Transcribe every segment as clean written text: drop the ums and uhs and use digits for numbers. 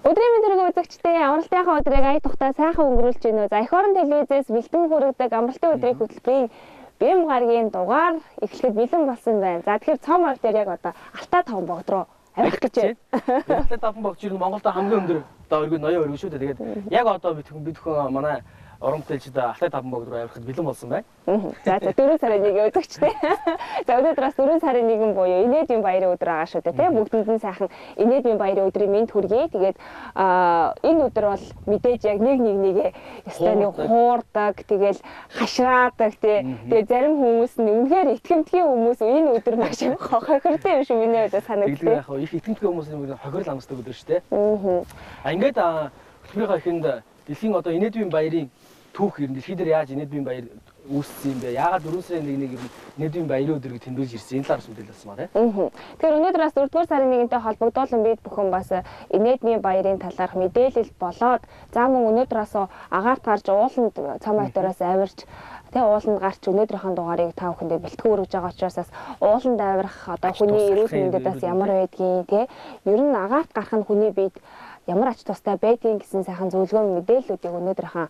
Өдрийн мэнд хүргэе үзэгчдээ, амралтынхаа өдрийг ая тухтай сайхан өнгөрүүлж байна уу? За, эх орон телевизээс бэлтгэн хүргэдэг амралтын өдрийн хөтөлбөрийн Бэм гарагийн дугаар эхлэхэд бэлэн болсон байна. За, тэгэхээр Цом овь дээр яг одоо Алтай таван богд руу авирах гэж байна. Алтай таван богд чинь Монголд хамгийн өндөр одоо өргөн ноён өргөн шүү дээ. Тэгээд яг одоо бид хүн манай уран бүтээлчид Алтай таван богд руу авирахад бэлэн болсон байна. За за 4 сарын 1 үзэгчтэй. За, өнөөдөр бас 4 сарын 1 буюу Инээдмийн баярын өдөр байгаа шүү дээ, тийм. Бүгдэнд нь сайхан Инээдмийн баярын өдрийн мэнд хүргэе. Тэгээд энэ өдөр бол мэдээж яг нэг нэг нэгээ ёстой нэг хуурдаг, тэгэл хашраадаг, тийм. Тэгээд зарим хүмүүс нь үнэхээр итгэмтгий хүмүүс энэ өдөр маш их хохиртой юм шиг миний хувьд санагддаг. Тэгээд яг их итгэмтгий хүмүүс нь хохирол амсдаг өдөр шүү дээ. А ингээд хөтөлбөрийнхөө эхэнд дэлхийн одоо Инээдмийн баярын түүх ер нь дэлхий дээр яаж Инээдмийн баяр үүссэн юм бэ? Яагаад 4 сарын 1-ийг ер нь Инээдмийн баярын өдөр гэж тэмдэглэж ирсэн? Энэ талаар мэдээлэл болсон байна, тийм. Тэгэхээр өнөөдөр бас 4-р сарын 1-тэй холбогдуулан бид бүхэн бас Инээдмийн баярын талаарх мэдээлэл болоод, за мөн өнөөдөр бас агаарт гарч ууланд Цом овь авирч, тэг ууланд гарч өнөөдрийнхөө дугаарыг та бүхэндээ бэлтгэн өргөж байгаа учраас бас ууланд авирах одоо хүний эрүүл мэндэд бас ямар байдгийг, тий, ер нь агаарт гарах нь хүний биед ямар ач тустай байдгийг гэсэн сайхан зөвлөгөө мэдээллүүдийг өнөөдрийнхөө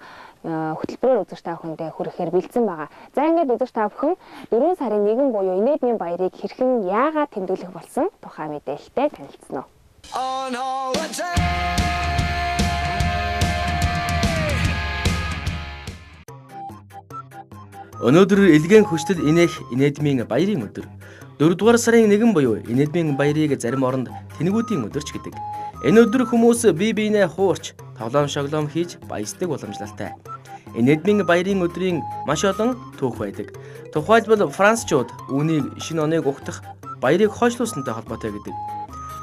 хөтөлбөрөөр үзэгч та бүхэндээ хүргэхээр бэлдсэн байгаа. За, ингээд үзэгч та бүхэн 4 сарын 1 буюу Инээдмийн баярыг хэрхэн яагаад тэмдэглэх болсон тухай мэдээлэлтэй танилцсан уу. On holiday. Өнөөдөр элгэн хүчтэл инээх Инээдмийн баярын өдөр. 4-р сарын 1 буюу Инээдмийн баярыг зарим оронд тэнэгүүдийн өдөр ч гэдэг. Энэ өдөр хүмүүс бие биенээ хуурч, тоглоом шоглоом хийж баясдаг уламжлалтай. Инээдмийн баярын өдрийн маш олон түүх байдаг. Тухайлбал Францчууд үүнийг шинэ оныг угтах баярыг хойшлуулсантай холбоотой гэдэг.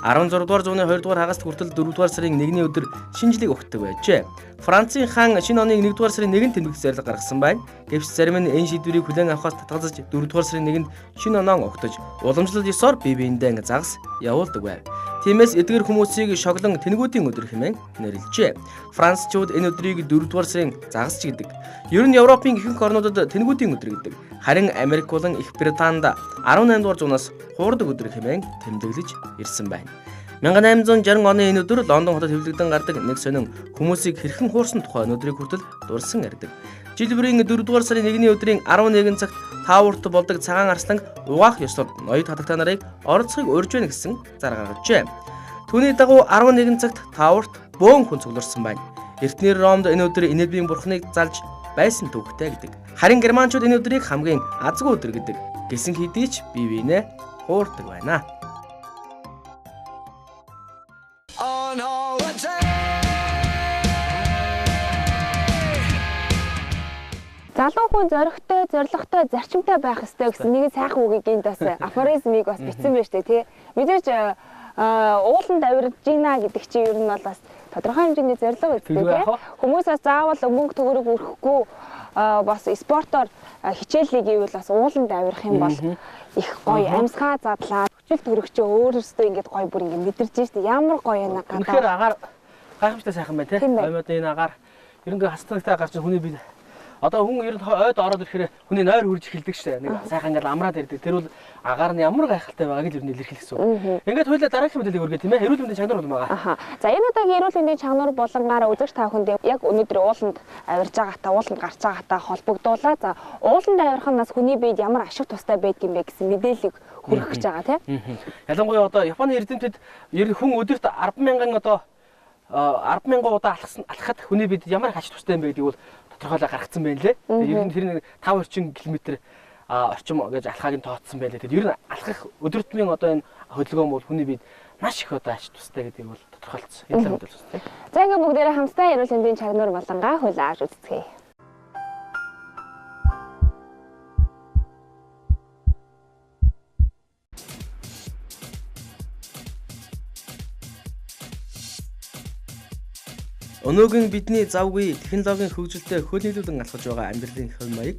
16 дугаар зууны 2 дугаар хагаст хүртэл 4 дугаар сарын 1-ний өдөр шинэ жилийг угтдаг байжээ. Францын хаан шинэ оныг 1 дугаар сарын 1-нд тэмдэглэх зорилго гаргасан байна. Гэвч зарим нь энэ шийдвэрийг хүлээн авахаас татгалзаж 4 дугаар сарын 1-нд шинэ оноо угтаж уламжлал ёсоор бие биендээ загас явуулдаг байв. Тиймээс эдгэр хүмүүсийг шоглон тэнэгүүдийн өдөр хэмээн нэрлэжээ. Францчууд энэ өдрийг 4 дугаар сарын загас ч гэдэг. Ер нь Европын ихэнх орнуудад тэнэгүүдийн өдөр гэдэг. Харин Америк болон Их Британд 18 дугаар зуунаас хуурдаг өдөр хэмээн тэмдэглэж ирсэн байна. 1860 оны энэ өдөр Лондон хотод хэвлэгдэн гардаг нэг сонин хүмүүсийг хэрхэн хуурсан тухай өнөөдрийг хүртэл дурсан ярьдаг. Жил бүрийн 4 дугаар сарын 1-ний өдрийн 11 цагт Тааварт болдог цагаан арслан угаах ёслол ноёд хатагтай нарыг оролцохыг урьж байна гэсэн зар гаргажээ. Түүний дагуу 11 цагт Тааварт бөөн хүн цугларсан байна. Эртний Ромд энэ өдөр Инээдмийн бурхныг залж байсан түүхтэй гэдэг. Харин германчууд энэ өдрийг хамгийн азгүй өдөр гэдэг. Гэсэн хэдий ч бие биенээ хуурдаг байна. On holiday. Залуу хүн зоригтой, зорилготой, зарчимтай байх ёстой гэсэн нэгэн сайхан үгийг энд бас афоризмыг бас бичсэн байж тээ, тий. Мэдээж ууланд авирж гинэ гэдэг чинь ер нь бол бас тодорхой хэмжээний зорилго үстэй, тий. Хүмүүс бас заавал мөнгө төгрөг өрөхгүй бас спортоор хичээлээ гэвэл бас ууланд авирах юм бол их гоё амьсгаа задлаа, хүчил төрөгчөө өөрөөсөө ингээд гоё бүр ингээд мэдэрч штэ. Ямар гоё юм гадаа. Үнэхээр агаар гайхамшигтай сайхан байна, тий. Аймаад энэ агаар ер нь хастагтай гарч хүний бие одоо хүн ер нь ойд ороод ирэхээр хүний нойр хурж эхэлдэг штэ. Нэг сайхан ингээд амраад ирдэг. Тэр бол агаар нь ямар гайхалтай байгааг л ер нь илэрхийлэх гэсэн. Ингээд хоёлаа дараагийн мэдээллийг өргөе, тийм ээ. Эрүүл мэндийн чагнар болон байгаа. Аха. За, энэ удаагийн эрүүл мэндийн чагнар болонгаараа үзэгч та бүхэндээ яг өнөөдөр ууланд авирж байгаатай, ууланд гарч байгаатай холбогдуулаа. За, ууланд авирах нь бас хүний биед ямар ашиг тустай байдг юм бэ гэсэн мэдээллийг хүргэх гэж байгаа, тийм. Ялангуяа одоо Японы эрдэмтэд ер нь хүн өдөрт 10,000 одоо 10,000 удаа алхахад хүний биед ямар их ач тустай юм бэ гэдгийг бол тодорхойлоо гаргацсан байна лээ. Ер нь тэр нэг 5 орчим километр орчим гэж алхааг нь тооцсон байлээ. Тэгээд ер нь алхах өдөр тутмын одоо энэ хөдөлгөөн бол хүний биед маш их одоо ач тустай гэдгийг бол тодорхойлцсон. Энэ талаар мэдээлсэн, тийм. За, ингээд бүгдээрээ хамтдаа эрүүл мэндийн чагнар болонгаа хөл ааж үзцгээе. Өнөөгийн бидний завгүй технологийн хөгжилтэй хөл нийлүүлэн алхаж байгаа амьдралын хэв маяг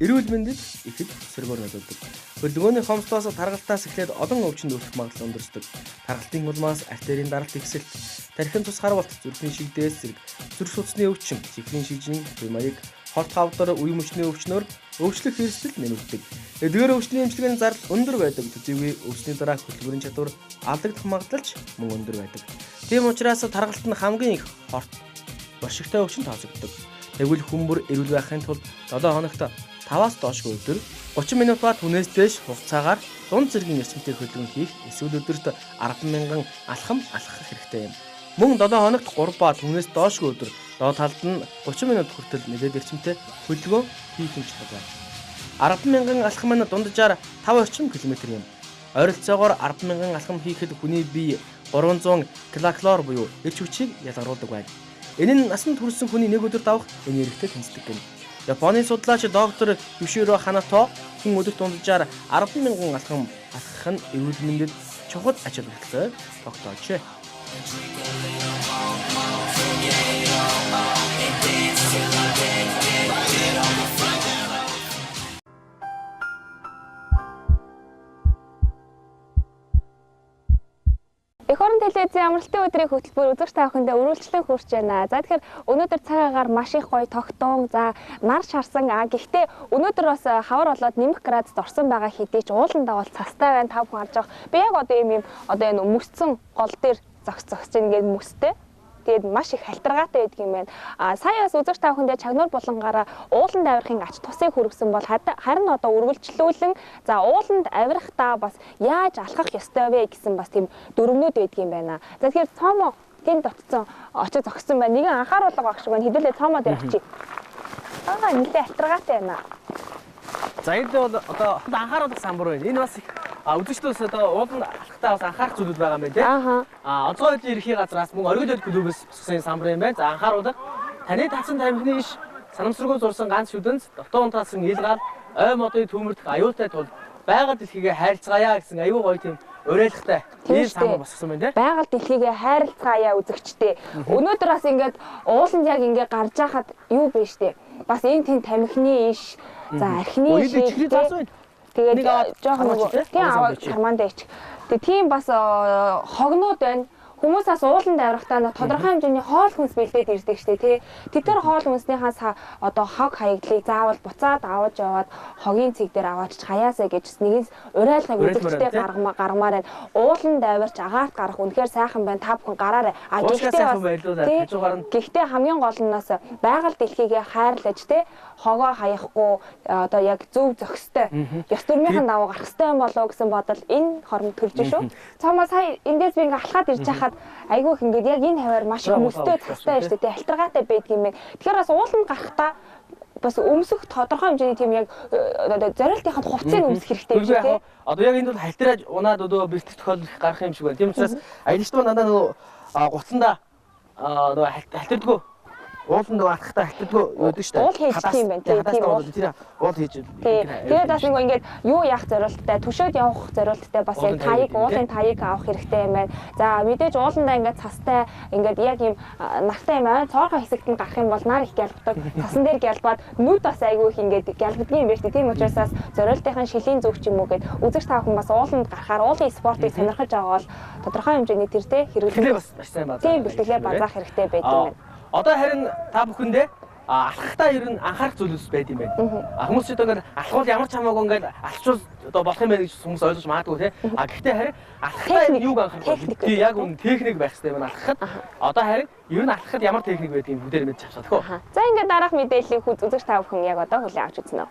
эрүүл мэндэд ихэд сөргөөр нөлөөлдөг. Хөдөлгөөний хомсдоос таргалтаас эхлээд олон өвчин үүсэх магадлал өндөрсдөг. Таргалтын улмаас артерийн даралт ихсэлт, тархин цус харвалт, зүрхний шигдээс зэрэг зүрх судасны өвчин, чихрийн шижин, хэв маяг, хорт хавдар, үе мөчний өвчнөөр өвчлөх эрсдэл нэмэгддэг. Эдгээр өвчний эмчилгээний зардал өндөр байдаг. Төдийгүй өвчний дараа хөдөлмөрийн чадвар алдагдах магадлал ч мөн өндөр байдаг. Тийм учраас таргалт нь хамгийн их хорт боршигтой өвчин тооцогддог. Тэгвэл хүн бүр эрүүл байхын тулд 7 хоногт 5-аас доошгүй өдөр 30 минут ба түүнээс дээш хугацаагаар дунд зэргийн эрчимтэй хөдөлгөөн хийх эсвэл өдөрт 10,000 алхам алхах хэрэгтэй юм. Мөн 7 хоногт 3 ба түүнээс доошгүй өдөр доод талд нь 30 минут хүртэл нэлээд эрчимтэй хөдөлгөөн хийх нь чухал байна. 10,000 алхам нь дунджаар 5 орчим километр юм. Ойролцоогоор 10,000 алхам хийхэд хүний бие 300 килокалори буюу эрч хүчийг ялгаруулдаг байна. Энэ нь насанд хүрсэн хүний нэг өдөрт авах энергитэй тэнцдэг гэнэ. Японы судлаач доктор Юширо Ханато хүн өдөрт дунджаар 10,000 алхам алхах нь эрүүл мэндэд чухал ач холбогдолтой тогтоожээ. Эх орон телевизийн амралтын өдрийн хөтөлбөр үзэгч та бүхэндээ өргөлжлөн хүрч байна. За тэгэхээр өнөөдөр цаг агаар маш их гоё тогтун. За нар шарсан. Гэхдээ өнөөдөр бас хавар болоод нэмэх градусд орсон байгаа хэдий ч ууландаа бол цастай байна. Та бүхэн харж байгаа. Би яг одоо ийм одоо энэ мөсцөн гол дээр зогсож ингээд мөстэй. Тэгээд маш их халтаргаатай байдаг юм байна. Сая бас үзэгч та бүхэндээ чагнуур булангаараа ууланд авирахын ач тусыг хүргэсэн бол харин одоо үргэлжлүүлэн за ууланд авирахдаа бас яаж алхах ёстой вэ гэсэн бас тийм дүрмнүүд байдаг юм байна. За тэгэхээр цоомоо тэнд очсон очиж зогссон байна. Нэгэн анхааруулга баг шиг байна. Хэдүүлээ цоомоо дээр очие. Нэлээ халтаргаатай байна. За энэ бол одоо анхааруулга самбар байна. Энэ бас их үзэгчдээс одоо ууланд алхахдаа бас анхаарах зүйлүүд байгаа юм байна тийм. Онцгой байдлын ерхий газраас мөн оргил хөл клубээс босгосон самбар юм байна. За анхааруулга таны татсан тамхины иш санамсаргүй зурсан ганц шүдэнц дотоо унтаасан ил гал ой модын төмөрдөх аюултай тул байгаль дэлхийгээ хайрцгаая гэсэн аюу гоё тийм уриалгатай ийм самбар босгосон байна тийм. Байгаль дэлхийгээ хайрцгаая үзэгчдээ. Өнөөдөр бас ингээд ууланд яг ингээд гарч байхад юу бэ штэ. Бас энэ тийм тамхины иш за архины иш. Тэгээд жоохон нөгөө тийм аваад карман дээр ичих. Тэгээд тийм бас хогнууд байна. Хүмүүс бас ууланд авирахдаа тодорхой хэмжээний хоол хүнс бэлдээд ирдэг штэ тий. Тэд тэр хоол хүнснийхаа одоо хог хаягдлыг заавал буцаад аваж яваад хогийн цэг дээр аваач хаяасаа гэж нэгэнс уриалгыг үзэгчтэй гаргамаар байна. Ууланд авирч агаарт гарах үнэхээр сайхан байна. Та бүхэн гараарай. А гэхдээ гэхдээ хамгийн гол нь бас байгаль дэлхийгээ хайрлаж тий хогоо хаяхгүй одоо яг зөв зохистой ёс дүрмийн дагуу гарах ёстой юм болов гэсэн бодол энэ хормог төрж шүү. Цаамаа сая эндээс би ингээ алхаад ирж байхад айгүй их ингээд яг энэ хаваар маш их мөстэй цастай байж тээ халтаргаатай байдаг юм байна. Тэгэхээр бас ууланд гарахдаа бас өмсөх тодорхой хэмжээний тийм яг зориултынхаа хувцсыг өмсөх хэрэгтэй юм шиг тий. Одоо яг энд бол халтараад унаад өдөө бэлтгэх тохиолдол их гарах юм шиг байна. Тийм учраас аялагч маань дандаа нөгөө гуцсандаа нөгөө халтардгүй ууланд нөгөө алхахдаа халтардгүй юудаг шүү дээ. Уул хийж тийм байна. Тийм уул тэр уул хийж. Тэгээд бас нөгөө ингээд юу яах зориулттай түшөөд явах зориулттай бас яг таяг уулын таяг авах хэрэгтэй юм байна. За мэдээж ууландаа ингээд цастай ингээд яг юм нартай юм аа цоорхоо хэсэгт нь гарах юм бол нар их гялбдаг. Цасан дээр гялбаад нүд бас айгүй их ингээд гялбдаг юм байна шүү дээ. Тийм учраас бас зориултынхаа шилийн зүг ч юм уу гэд үзэгч та бүхэн бас ууланд гарахаар уулын спортыг сонирхож байгаа бол тодорхой хэмжээний тэр тэ хэрэглээ бас маш сайн базаа. Тийм бэлтгэлээ базаах хэрэгтэй байдаг юм байна. Одоо харин та бүхэндээ алхахдаа ер нь анхаарах зүйлс байд юм байна. Хүмүүс ч одоо ингээд алхвал ямар ч хамаагүй ингээд алхчвал одоо болох юм байна гэж хүмүүс ойлгож магадгүй тий. Гэхдээ харин алхахдаа юуг анхаарах вэ? Тий яг үн техник байх хэрэгтэй юм алхахад. Одоо харин ер нь алхахад ямар техник байдгийг бүгдээр мэдчих авчаа тхөө. За ингээд дараах мэдээллийг үзэгч та бүхэн яг одоо хүлээн авч үзнэ.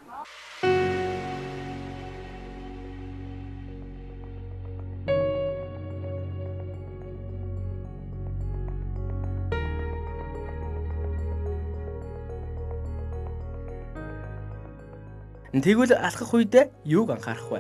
Тэгвэл алхах үедээ юуг анхаарах вэ?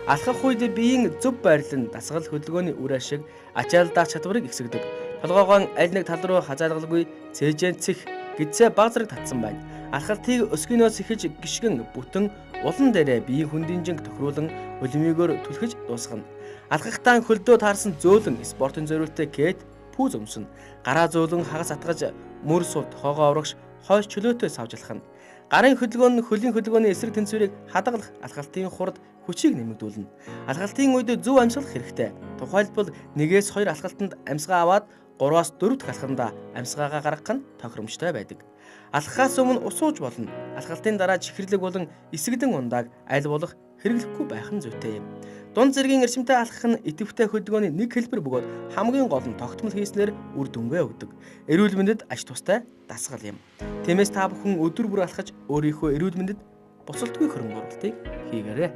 Алхах үед биеийн зөв байрлал нь дасгал хөдөлгөөний үр ашиг, ачааллах чадварыг ихсгэдэг. Толгоогоон аль нэг тал руу хазаалгалгүй цээжэн цэх гэдсээ баг зэрэг татсан байна. Алхалтыг өсгөнөөс эхэлж гიშгэн бүтэн улан дээрээ биеийн хөндийн жинг тохируулан хөлмийгөөр түлхэж дуусгана. Алхахдаа хөлдөө таарсан зөөлөн спортын зориултыг кет пүүз өмснө. Гараа зөөлөн хагас атгаж мөр сул тохоогоо урагш хойш чөлөөтэй савжлах нь. Гарын хөдөлгөөн нь хөлийн хөдөлгөөний эсрэг тэнцвэрийг хадгалах алхалтын хурд хүчийг нэмэгдүүлнэ. Алхалтын үед зөв амьсгалах хэрэгтэй. Тухайлбал 1-2 алхалтанд амьсгаа аваад 3-аас 4 дахь алхамдаа амьсгаагаа гаргах нь тохиромжтой байдаг. Алхахаас өмнө ус ууж болно. Алхалтын дараа чихэрлэг болон эсэгдэн ундааг аль болох хэрэглэхгүй байх нь зүйтэй юм. Дунд зэргийн эрчимтэй алхах нь идэвхтэй хөдөлгөөний нэг хэлбэр бөгөөд хамгийн гол нь тогтмол хийснээр үр дүнгээ өгдөг. Эрүүл мэндэд ач тустай дасгал юм. Тиймээс та бүхэн өдөр бүр алхаж өөрийнхөө эрүүл мэндэд босолтгүй хөрөнгө оруулалтыг хийгээрэй.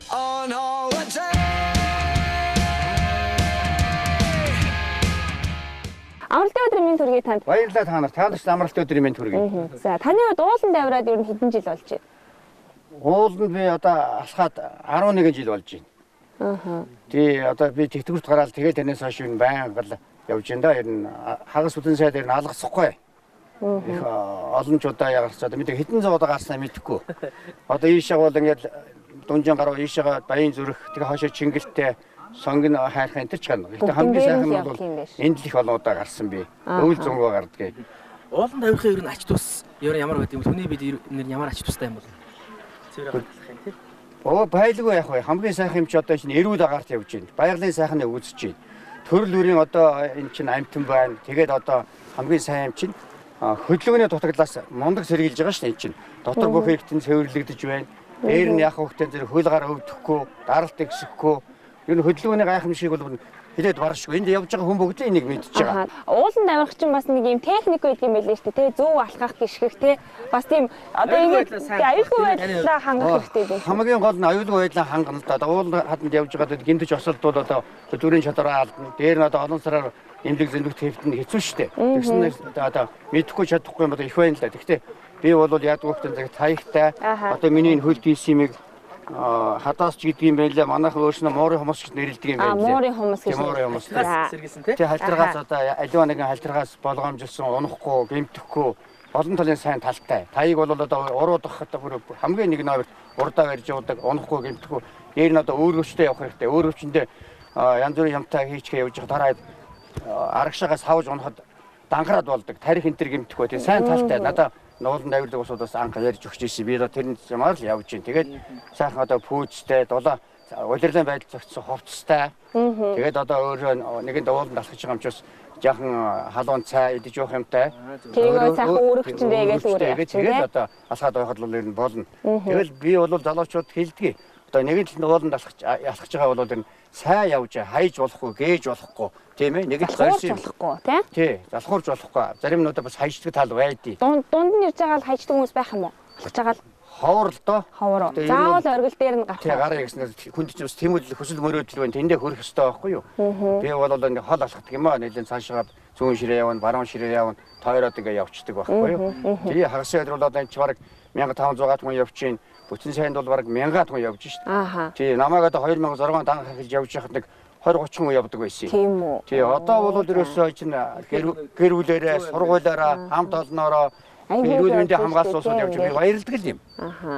On holiday. Амралтын өдрийн мэнд хүргэе танд. Баярлалаа та нар. Та нарт амралтын өдрийн мэнд хүргэе. За, таны хувьд ууланд авираад ер нь хэдэн жил болж байна? Ууланд би одоо алхаад 11 жил болж байна. Аа. Тий, одоо би тэтгэврт гараад тэгээд танаас хойш энэ байнга л явж байна да. Ер нь хагас бүтэн сайд ер нь алгасахгүй. Их олон ч удаа ягарч одоо мэдээ хэдэн зуун удаа гарснаа мэдэхгүй. Одоо ийшээ бол ингээд дунжин гаруй ийшээгээ Баян зүрх тэгээ хойшоо Чингэлтэй сонгон хайрхан энэ ч гарна. Гэхдээ хамгийн сайхан нь бол энд л их олон удаа гарсан би. Өвөл зунгуу гардгийг. Ууланд авирахын ер нь ач тус ер нь ямар байд юм бэ? Түүний бид ер нь ямар ач тустай юм бол? Цэвэр алхах юм тий. Оо байлгүй яах вэ? Хамгийн сайхан юм чи одоо чинь эрүүл агаарт явж байна. Байгалийн сайхныг үзэж байна. Төрөл бүрийн одоо энэ чинь амьтан байна. Тэгээд одоо хамгийн сайн юм чинь хөдөлгөөний дутагдлаас мундаг сэргийлж байгаа шүү дээ энэ чинь. Дотор бүх хэрэгтэн цэвэрлэгдэж байна. Дээр нь яах вөхтэй зэрэг хөл гар өвдөхгүй, даралт ихсэхгүй. Ер нь хөдөлгөөний гайхамшиг бол хэлээд баршгүй. Энд явж байгаа хүн бүгд энийг мэдж байгаа. Ууланд авирах чинь бас нэг юм техник байдаг юм байлээ шүү дээ. Зөв алхах, гიშгэх те. Бас тийм одоо ингээд аюулгүй байдлаа хангах хэрэгтэй байх. Хамгийн гол нь аюулгүй байдлаа хангана л да. Ууланд хаданд явж байгаад гинтэж осолдвол одоо зүрийн чадвараа алдна. Дээр нь одоо олон сараар эмнэлэг зэмлэг твтэн хэцүү шүү дээ. Тэгсэн одоо мэдэхгүй чадахгүй юм бол их байна л да. Гэхдээ би бол яадаг вөхтэн зэрэг таягтай. Одоо миний энэ хөл дийсимийг хадаас ч гэдэг юм байлаа. Манайхан өөрснөө муурын хумс гэж нэрлэдэг юм байлаа. Муурын хумс гэж. Муурын хумс. Сэргийлсэн тий. Тий, халдваргаас одоо аливаа нэгэн халдваргаас болгоомжилсан, унахгүй, гэмтэхгүй олон талын сайн талтай. Таяг бол одоо уруудах одоо бүр хамгийн нэг номерт урдаа барьж явдаг, унахгүй, гэмтэхгүй. Дээр нь одоо өөргөвчтэй явах хэрэгтэй. Өөргөвчөндөө янз бүрийн юмтай хийчихээ явж байгаа дараа арагшаагаас хавж унахад дангараад болдог. Тарих энэ төр гэмтэхгүй. Тий, сайн талтай. Надаа нууланд авирдаг усудаас анх ярьж өгч ирсэн. Би одоо тэр замаар л явж байна. Тэгээд сайхан одоо пүүцтэй, дулаа улирлын байдал зохицсон хувцастай. Тэгээд одоо өөрөө нэгэнд ууланд алхаж байгаа юм чи бас жаахан халуун цай идэж явах юмтай. Тэгээд сайхан өргөчөндөө гэж үгүй. Тэгээд одоо алхаад байхад бол ер нь болно. Тэгэл би бол залуучууд хэлдэг. Одоо нэгэн талд ууланд алхаж байгаа бол энэ сайн явж хайж болохгүй, гээж болохгүй, тийм ээ. Нэг л зорьсон болохгүй, тий? Тий, залхуурч болохгүй. Зарим нь одоо бас хайждаг тал байдیں۔ Дунд нь ирж байгаа л хайждаг хүмүүс байх юм уу? Алхаж байгаа л ховор л доо. Ховор. Заавал оргил дээр нь гарах. Тий, гараа гэснээр хүнд чинь бас тэмүүлэл хүсэл мөрөөдөл байна. Тэндээ хүрэх ёстой байхгүй юу? Би бол ингээ хол алхдаг юм аа. Нэлээд цаашаа зүүн ширээ явна, баруун ширээ явна, тойроод ингээ явцдаг байхгүй юу? Тий, хагасын өдөр бол одоо энэ ч бараг 1500 хүн явж чинь. Бүтэн сайнд бол бараг 1000 хүн явж шít. Тий, намайг одоо 2006 онд анх эхэлж явж байхад нэг 20 30 хүн явдаг байсан. Тийм үү. Тий, одоо бол ерөөсөө чинь гэр бүлээрээ, сургуулиараа, хамт олноороо эрүүл мэндийн хамгаалсан улсууд явж би баярлдаг л юм.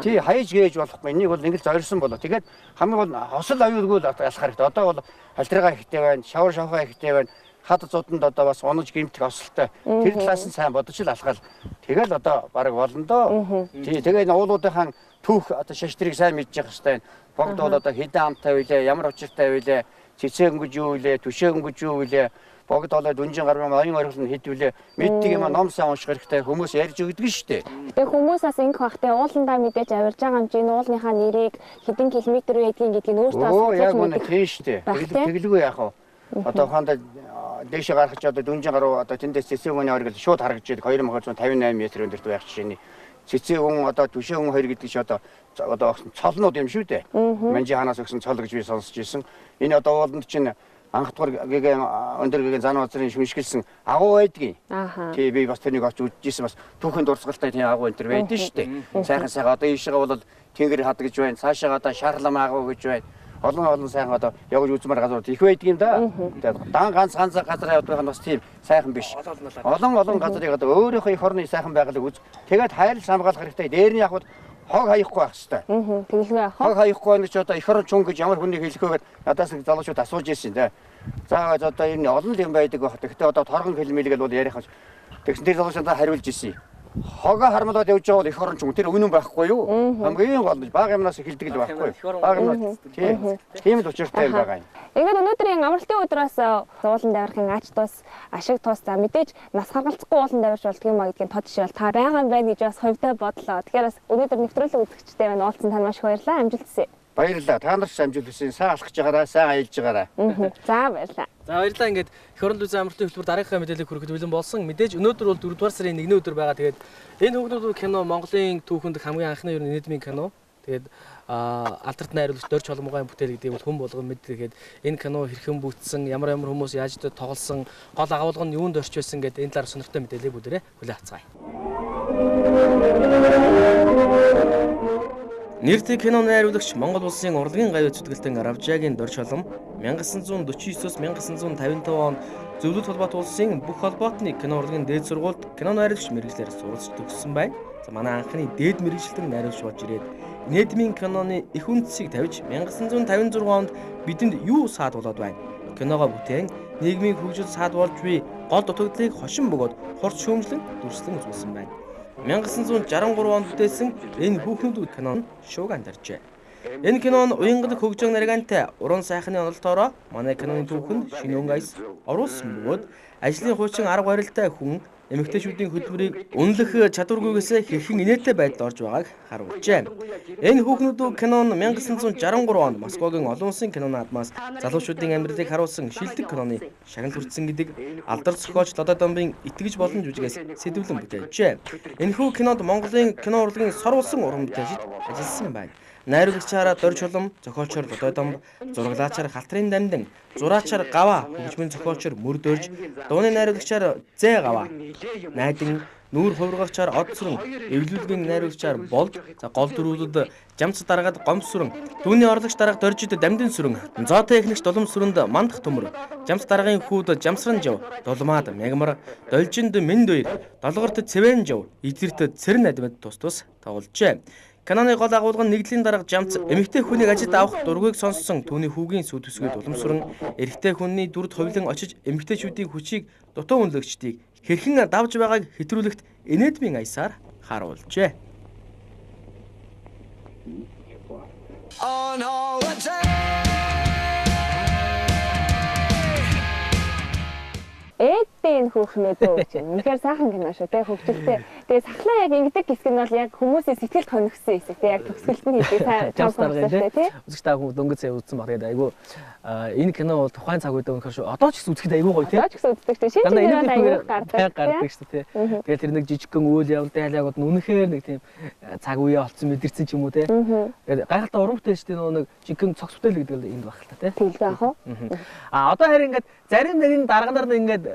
Тий, хайж гээж болохгүй. Энийг бол нэг л зорьсон болоо. Тэгээд хамгийн гол хосол аюулгүй л алхах хэрэгтэй. Одоо бол халтрага ихтэй байна, шавар шавхаа ихтэй байна. Хад зуданд одоо бас унаж гэмтэх осолтой. Тэр талаас нь сайн бодож л алхаал. Тэгэл одоо бараг болно доо. Тий, тэгээд уулуудынхаа түүх одоо шаш тэрийг сайн мэдчих хэрэгтэй. Богд бол одоо хэдэн амтай вүлээ, ямар учиртай вүлээ, цэцээ өнгөж юу вүлээ, түшээ өнгөж юу вүлээ, богд болоод дүнжин гаруй оюун орхил нь хэд вүлээ мэддэг юм ном сайн унших хэрэгтэй. Хүмүүс ярьж өгдөг нь шүү дээ. Гэтэ хүмүүс бас ингэх бахтай ууландаа мэдээж авирж байгаа юм чинь уулныхаа нэрийг хэдэн километр байдгийг гэдгийг өөртөө асуудал. Яг үнэ тийм шүү дээ. Тэгэлгүй яах вэ? Одоо ухаандаа дээшээ гарах чи одоо дүнжин гаруй одоо тэндээс цэцээ өнгөний оргил шууд харагдаж байдаг 2258 метр өндөрт байх жишээний. Цэцээ өн одоо түшээ өн хоёр гэдэг чи одоо цолнууд юм шүү дээ. Манжи хаанаас өгсөн цол гэж би сонсч ирсэн. Энэ одоо ууланд чинь анх дугаар гэгээ өндөр гэгээ зан газрын шүншгэлсэн агуу байдгийг. Тий, би бас тэрнийг очиж үзчихсэн, бас түүхэн дурсгалтай тийм агуу энэ төр байдэн шүү дээ. Сайхан сайхан одоо ийшээгээ бол тэнгэр хад гэж байна. Цаашаага одоо шарлам агуу гэж байна. Олон олон сайхан одоо явж үзмээр газрууд их байдаг юм да. Тэгээд дан ганц ганц газар явдаг нь бас тийм сайхан биш. Олон олон газрыг одоо өөрийнхөө эх орны сайхан байгалыг үз. Тэгээд хайрлаж хамгаалах хэрэгтэй. Дээр нь яг хог хаяхгүй байх хэрэгтэй. Тэгэлгүй яах вэ? Хог хаяхгүй байна гэж одоо эх орон чун гэж ямар хүнийг хэлэх вэ гэд надаас нэг залуучууд асууж ирсэн дээ. За одоо энэ олон юм байдаг байх. Гэхдээ одоо торгон хэлмэлгээл бол ярих юм. Тэгсэн тэр залуучуудаа хариулж ирсэн. Хогоо хармалаад явж байгаа бол эх орон ч юм тэр үнэн байхгүй юу? Хамгийн гол нь бага юмнаас эхэлдэг л байхгүй. Бага юмнаас тийм л учиртай юм байгаа юм. Ингээд өнөөдрийн амралтын өдрөөс ууланд авирахын ач тус, ашиг тус за мэдээж нас харгалзахгүй ууланд авирч болдго юм а гэдгийг тод жишээ бол та байгаа юм байна гэж бас хувьдаа бодлоо. Тэгэхээр бас өнөөдөр нэвтрүүлэг үзэгчтэй байна уулзсан тань маш их баярлалаа. Амжилт хүсье. Баярлалаа. Та нар ч амжилт хүсье. Сайн алхаж байгаарай, сайн аялж байгаарай. За баярлалаа. За баярлалаа. Ингээд эх орон зүйн амралтын хөтөлбөр дараагийнхаа мэдээллийг хүрэхэд бэлэн болсон. Мэдээж өнөөдөр бол 4-р сарын 1-ний өдөр байгаа. Тэгээд энэ хүүхнүүд кино Монголын түүхэнд хамгийн анхны ер нь инэдмийн кино. Тэгээд алдарт найруулагч Дорж Холомгойн бүтээл гэдгийг бол хүн болгон мэддэг. Тэгээд энэ кино хэрхэн бүтсэн, ямар ямар хүмүүс яаж тоглосон, гол агуулга нь юунд орч байсан гэдэг энэ талаар сонирхолтой мэдээллийг бүгдээрээ хүлээн авцгаая. Нэртэй кино найруулагч Монгол улсын урлагийн гавь зүтгэлтэн Равжагийн Дорж Холом 1949-оос 1955 онд Зөвлөлт холбоот улсын бүх холбоотны кино урлагийн дээд сургуульд кино найруулагч мэргэжлээр суралцж төгссөн байна. За манай анхны дээд мэргэжилтэн найруулагч болж ирээд инэдмийн киноны их үндсийг тавьж 1956 онд бидэнд юу саад болоод байна? Киногоо бүтээн нийгмийн хөгжил саад болж буй гол дутагдлыг хошин бөгөөд хурц шүүмжлэн дүрслэн үзүүлсэн байна. 1963 онд бүтээсэн энэ хүүхнүүд кино нь шууг андарчээ. Энэ кино нь уянгалаг хөгжин наргантай уран сайхны онолтоороо манай киноны түүхэнд шинэ өнгө аяс оруулсан бөгөөд ажлын хуучин арга барилтай хүн эмэгтэйчүүдийн хөдөлмөрийг үнэлэх чадваргүйгээсээ хэрхэн инээдтэй байдалд орж байгааг харуулжээ. Энэ хүүхнүүд кино нь 1963 онд Москвагийн олон улсын кино наадмаас залуучуудын амьдралыг харуулсан шилдэг киноны шагнал хүртсэн гэдэг алдар зохиолч Лодой Домбын итгэж болон жүжигээс сэдвлэн бүтээжээ. Энэхүү кинонд Монголын кино урлагийн сор болсон уран бүтээлчид ажилласан байна. Найруулагчаараа Дорж Холом, зохиолчоор Лодой Домб, зураглаачаар Халтрын Дамдин, зураачаар Гава, хөгжмийн зохиолчоор Мөр Дорж, дууны найруулагчаар Зээ Гава, найдан нүүр хувиргагчаар Од Сүрэн, эвлүүлгийн найруулагчаар Болд, за гол дүрүүдэд Жамц даргаад Гомс Сүрэн, түүний орлогч дарга Доржид Дамдин Сүрэн, зоо техникч Дулам Сүрэнд Мандах Төмөр, Жамц даргын хүүд Жамсран Жав, Дулмаад Мягмар, Должинд Мэнд Хоёр, Долгорт Цэвэн Жав, Эдгэрт Цэрэн адмид тус тус тогложээ. Киноны гол агуулга нь нэгдлийн дарга Жамц эмэгтэй хүнийг ажилд авах дургүйг сонссон түүний хүүгийн сүү төсгөө Дулам Сүрэн эрэгтэй хүний дүрд хувилан очиж эмэгтэйчүүдийн хүчийг дутуу үнэлэгчдийг хэрхэн давж байгааг хэтрүүлэгт инэдмийн аясаар харуулжээ. On holiday. Ээдтэй энэ хүүхнүүд үү гэж. Үнэхээр сайхан кино шүү те хөгжилтэй. Тэгээ сахлаа яг ингэдэг хэсэг нь бол яг хүмүүсийн сэтгэлд хонигсон хэсэг те яг төгсгөлт нь хийдэг сайн тоглосон те. Үзэгч та хүн дөнгөж сая үзсэн баг. Тэгээд айгүй энэ кино бол тухайн цаг үед үнэхээр шүү. Одоо ч гэсэн үзэхэд айгүй гоё те. Одоо ч гэсэн үздэг те. Шинэ кино айгүй гардаг шүү те. Тэгээд тэр нэг жижигхэн үйл явдал дайлаагууд нь үнэхээр нэг тийм цаг үеэ олцсон мэдэрсэн ч юм уу те. Тэгээд гайхалтай уран бүтээлч те нэг жинхэнэ цогц бүтээл гэдэг л энд байх л та те. Тэгэл байх уу. А одоо харин ингээд зарим нэгэн дарга нар ингээд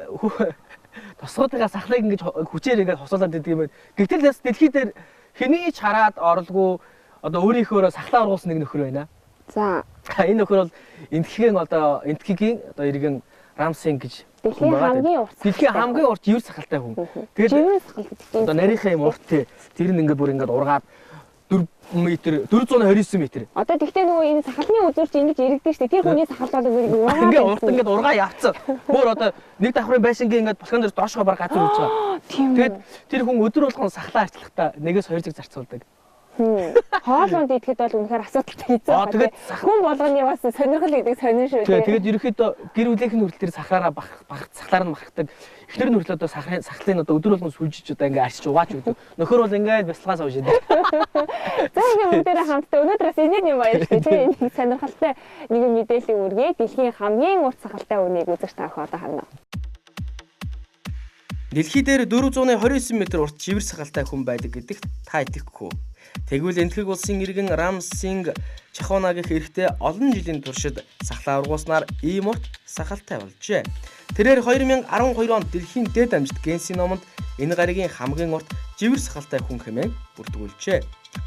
тосгоодынхаа сахлыг ингэж хүчээр ингээд хосуулаад идэг юм байна. Гэвтэл бас дэлхий дээр хэний ч хараад орлого одоо өөрийнхөөрөө сахлаа ургуулсан нэг нөхөр байна. За. Энэ нөхөр бол Энтхийн одоо Энтхигийн одоо иргэн Рамсин гэж дэлхийн хамгийн урт. Дэлхийн хамгийн урт живэр сахалтай хүн. Тэгээд сахал гэдэг чинь одоо нарийнхаа юм урт те. Тэр нь ингээд бүр ингээд ургаад 4 метр 429 метр. Одоо тэгтээ нөгөө энэ сахалны үзүүр чи ингэж иргэдэг шүү дээ. Тэр хүний сахал бол ингээд ингээ урт ингээд ургаа явцсан. Бүр одоо нэг давхрын байшингийн ингээд булхан дээр доошгоо баг газар үүж байгаа. Тэгээд тэр хүн өдөр болгон сахлаа арчлахдаа 1-2 цаг зарцуулдаг. Хоолунд идэхэд бол үнэхээр асуудалтай хэцүү байна. Тэгээд хүн болгоны бас сонирхол гэдэг сонин шүү дээ. Тэгээд ерөнхийдөө гэр бүлийнх нь хүртэл тэр сахараараа бах сахлаар нь махдаг. Эхнэр нь хүртэл одоо сахарын сахлын одоо өдөр болгон сүлжиж одоо ингээ арчиж угааж өгдөг. Нөхөр бол ингээд бясалгаа сууж идэг. За ингээ бүгдээрээ хамтдаа өнөөдөр бас энэ юм баяр шүү дээ. Энэ сонирхолтой нэгэн мэдээллийн үргээ дэлхийн хамгийн урт сахалтай үнийг үзэж таах одоо харна. Дэлхий дээр 429 м урт живэр сахалтай хүн байдаг гэдэгт та итгэхгүй. Тэгвэл Энтхэг улсын иргэн Рамсинг Чахона гэх эрэгтэй олон жилийн туршид сахлаа ургуулснаар ийм урт сахалтай болжээ. Тэрээр 2012 онд дэлхийн дээд амжилт Генсийн номонд энэ гаригийн хамгийн урт живэр сахалтай хүн хэмээн бүртгүүлжээ.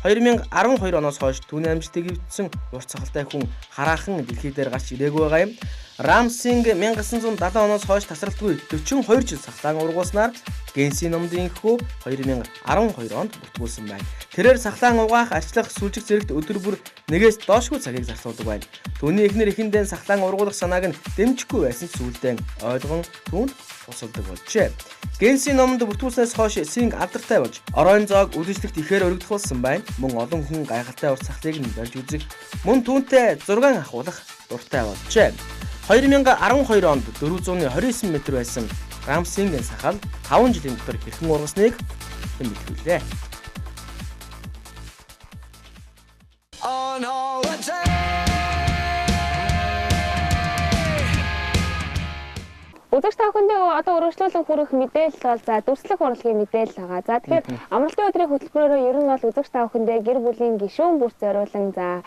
2012 оноос хойш түүний амжилтыг эвдсэн урт сахалтай хүн хараахан дэлхий дээр гарч ирээгүй байгаа юм. Рамсинг 1970 оноос хойш тасралтгүй 42 жил сахлаан ургуулснаар Генсийн номд инхүү 2012 онд бүртгүүлсэн байна. Тэрээр сахлаан угаах, арчлах, сүлжих зэрэгт өдөр бүр нэгээс доошгүй цагийг зарцуулдаг байна. Түүний эхнэр эхэндээ сахлаан ургуулах санааг нь дэмжихгүй байсан ч сүүлдээ ойлгон түүнд тусалдаг болжээ. Гиннесийн номонд бүртгүүлснээс хойш Синг алдартай болж оройн зоог үлэмжлэгт ихээр өргөдөх болсон байна. Мөн олон хүн гайхалтай ур цахлыг нь барьж үзэх, мөн түүнтэй зураг авахулах дуртай болжээ. 2012 онд 429 м байсан Рамсингийн сахал 5 жилийн дотор хэрхэн ургасныг мэдгүүлээ. On holiday. Үзэгч та бүхэндээ одоо үргэлжлүүлэн хүрэх мэдээлэл бол за дүрслэх урлагийн мэдээлэл байгаа. За тэгэхээр амралтын өдрийн хөтөлбөрөөр ер нь бол үзэгч та бүхэндээ гэр бүлийн гишүүн бүрт зориулан за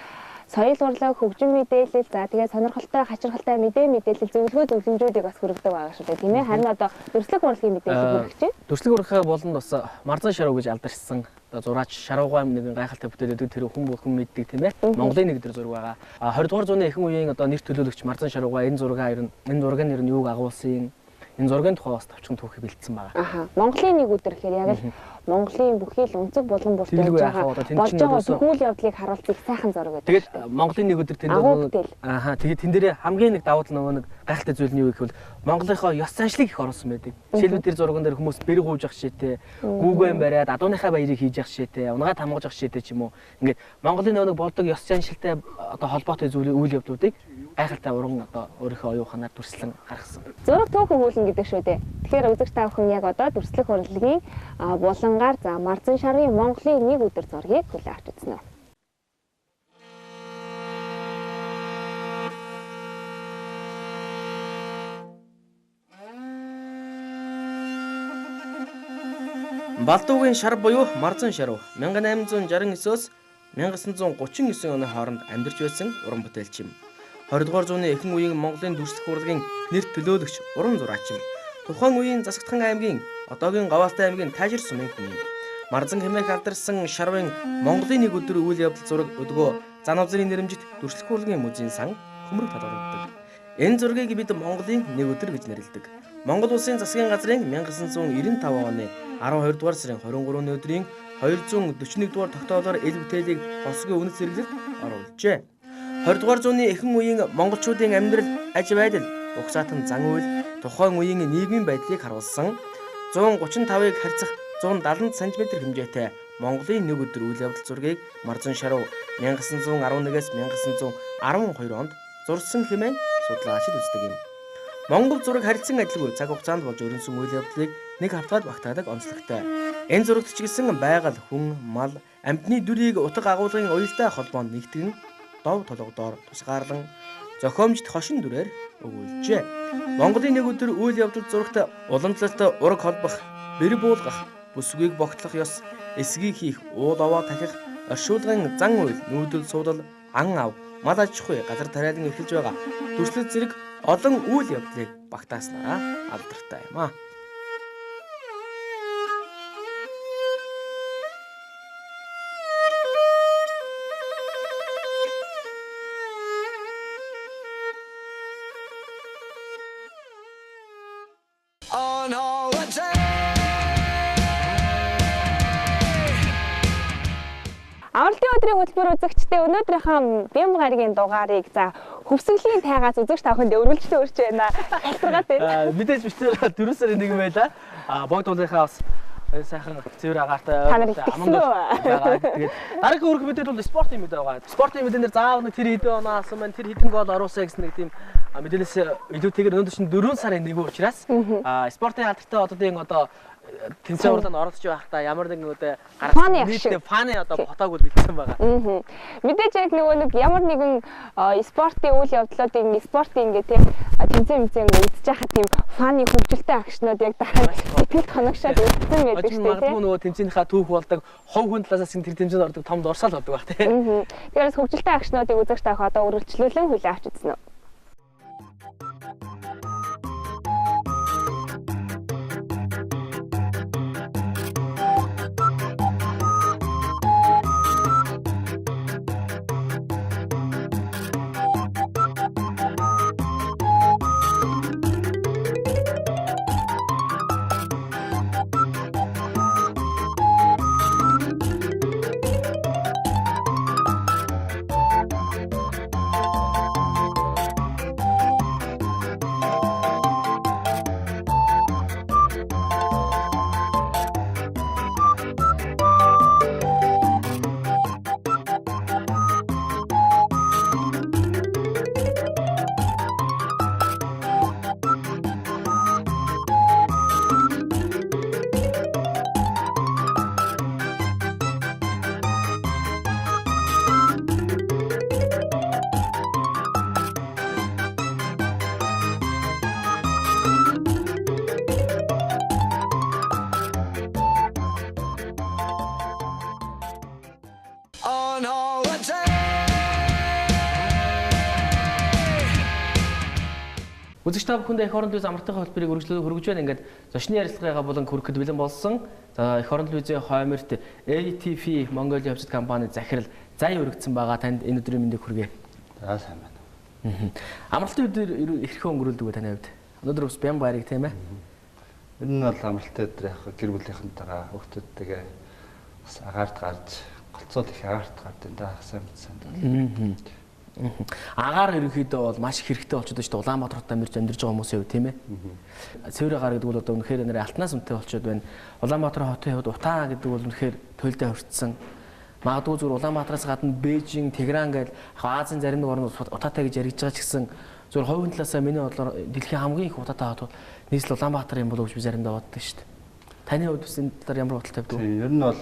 соёл урлаг, хөгжим мэдээлэл, за тэгээ сонирхолтой, хачирхалтай мэдээлэл, зөвлөгөө зөвлөмжүүдийг бас хүргэдэг байгаа шүү дээ, тийм ээ. Харин одоо дүрслэх урлагийн мэдээлэл хүргэж байна. Дүрслэх урлагаа болонд бас Марзан Шаруу гэж алдаршсан одоо зураач Шаруугай нэгэн гайхалтай бүтээл өгдөг, тэр хүн бүхэн мэддэг, тийм ээ. Монголын нэг төр зураг байгаа. А 20 дугаар зууны ихэнх үеийн одоо нэр төлөөлөгч Марзан Шаруугай энэ зургаа ер нь энэ зураг нь ер нь юуг агуулсан, энэ зургийн тухай бас товчхон түүхий бэлдсэн байгаа. Аха. Монголын нэг өдөр гэхээр яг л Монголын бүхий л өнцөг булан бүрт Тэгэлгүй явж яах вэ? байгаа Одоо тэнд болж чинь байгаа ерөөсөө- бүх үйл явдлыг харуулдаг сайхан зураг байдаг. Тэгээд Монголын нэг өдөр тэнд Агуу нөгөө бүтээл. Аха, тэгээд тэн дээрээ хамгийн нэг давуу тал нөгөө нэг гайхалтай зүйл нь юу гэвэл Монголынхоо ёс заншлыг их оруулсан байдаг. Жишээлбэл тэр зурган дээр хүмүүс бэр гууж явах жишээтэй, гүүгэн бариад адууныхаа баярыг хийж явах жишээтэй, унгаа тамгаж явах жишээтэй ч юм уу. Ингээд Монголын нөгөө нэг болдог ёс заншилтай одоо холбоотой зүйл үйл явдлуудыг гайхалтай уран одоо өөрийнхөө оюун ухаанаар дүрслэн гаргасан. Зураг түүхэн хүүлнэ гэдэг шүү дээ. Тэгэхээр үзэгч та бүхэн яг одоо дүрслэх урлагийн булангаар за Марзан шарын Монголын нэг өдөр зургийг хүлээн авч үзнэ. Балдуугийн шар буюу Марзан Шаруу 1869-өөс 1939 оны хооронд амьдарч байсан уран бүтээлч юм. 20 дугаар зууны ихэнх үеийн Монголын дүрслэх урлагийн нэр төлөөлөгч уран зураач юм. Тухайн үеийн Засагтхан аймгийн одоогийн Говьалтай аймгийн Таажир сумын хүн юм. Марзан хэмээх алдарсан шарвын Монголын нэг өдөр үйл явдал зураг өдгөө зан авзрын нэрэмжит дүрслэх урлагийн музейн сан хөмрөг толгорддог. Энэ зургийг бид Монголын нэг өдөр гэж нэрлэдэг. Монгол Улсын засгийн газрын 1995 оны 12 дугаар сарын 23-ны өдрийн 241 дугаар тогтоолоор эл бүтээлийг хосгийн үнэт зэрэглэлд оруулжээ. 20 дугаар зууны ихэнх үеийн монголчуудын амьдрал, аж байдал, угсаатан зан үйл, тухайн үеийн нийгмийн байдлыг харуулсан 135-ыг харьцах 170 см хэмжээтэй Монголын нэг өдөр үйл явдал зургийг Марзан Шаруу 1911-ээс 1912 онд зурсан хэмээн судлаачид үздэг юм. Монгол зураг харилцан адилгүй цаг хугацаанд болж өрнөсөн үйл явдлыг нэг хавтгад багтаадаг онцлогтой. Энэ зурагт ч гэсэн байгаль, хүн, мал, амьтны дүрийг утга агуулгын уялдаа холбоонд нэгтгэн дов толгодоор тусгаарлан зохиомжт хошин дүрээр өгүүлжээ. Монголын нэг өдөр үйл явдал зурагт уламжлалт ураг холбох, бэр буулгах, бүсгүйг богтлох ёс, эсгийг хийх, уул овоо тахих, оршуулгын зан үйл, нүүдэл суудал, ан ав, мал аж ахуй, газар тариалан эрхэлж байгаа дүрслэл зэрэг олон үйл явдлыг багтааснараа алдартай юм аа. On holiday. Амралтын өдрийн хөтөлбөр үзэгчдээ өнөөдрийнхөө Бям гарагийн дугаарыг за хөвсгөлийн тайгаас үзэгч та бүхэндээ өргөлжлөн өрч байна. Хальтаргаад байна. Мэдээж бид 4 сарын 1 байлаа. А богд уулынхаа бас энэ сайхан цэвэр агаартай Та нар итгэсэн үү? байгаа. Тэгээд дараагийн өргөх мэдээлэл бол спортын мэдээ байгаа. Спортын мэдээлэлээр заавал нэг тэр хэдэн оноо авсан байна, тэр хэдэн гол оруулсан гэсэн нэг тийм мэдээлэлээс илүүтэйгээр өнөөдөр чинь 4 сарын 1 учраас спортын алдартай оддын одоо тэнцвэр уралдаанд оролцож байхдаа ямар нэгэн одоо Фаны нийтдээ агшиг. фаны одоо фотог бол бэлдсэн байгаа. Мэдээж яг нөгөө нэг ямар нэгэн спортын үйл явдлуудын спортын ингээ тийм тэмцээн мцэн ингээ үзэж байхад тийм фаны хөгжилтэй агшнууд яг дараа нь сэтгэл хоногшоод үзсэн байдаг Хожим шүү дээ магадгүй тийм. нөгөө тэмцээнийхаа түүх болдог, хов хүн талаас нь тэр тэмцээнд ордог том дурсаал болдог байх тийм. Тэгэхээр хөгжилтэй агшнуудыг үзэгч таах одоо үргэлжлүүлэн хүлээн авч үзнэ. Үзэгч та бүхэндээ эх орон телевиз амралтын хөтөлбөрийг үргэлжлүүлэн хүргэж байна. Ингээд зочны ярилцлагынхаа булан хүрэхэд бэлэн болсон. За эх орон телевизийн хойморт ATV Mongolia хувьцат компани захирал Зай өргөцсөн байгаа. Танд энэ өдрийн мэндийг хүргэе. За сайн байна. Амралтын өдөр хэрхэн өнгөрүүлдэг вэ таны хувьд? Өнөөдөр бас бян баярыг тийм ээ. Ер нь бол амралтын өдөр яг гэр бүлийнхэнтэйгээ хүүхдүүдтэйгээ бас агаарт гарч голцоол их агаарт гард юм да сайн мэдсэн. Агаар ерөнхийдөө бол маш их хэрэгтэй болчиход байна шүү дээ. Улаанбаатар хотод амьдарч амьдарч байгаа хүмүүсийн хувьд тийм ээ. Цэвэр агаар гэдэг бол одоо үнэхээр нэр алтнаас үнэтэй болчиход байна. Улаанбаатар хотын хувьд утаа гэдэг бол үнэхээр туйлдаа хүртсэн. Магадгүй зүгээр Улаанбаатараас гадна Бээжин, Тегеран гэж Азийн зарим нэг орнууд утаатай гэж яригдж байгаа ч гэсэн зүгээр хувийн талаасаа миний бодлоор дэлхийн хамгийн их утаатай хот бол нийслэл Улаанбаатар юм болов уу гэж би заримдаа боддог шүү дээ. Таны хувьд бас энэ талаар ямар бодол тавьдаг вэ? Ер нь бол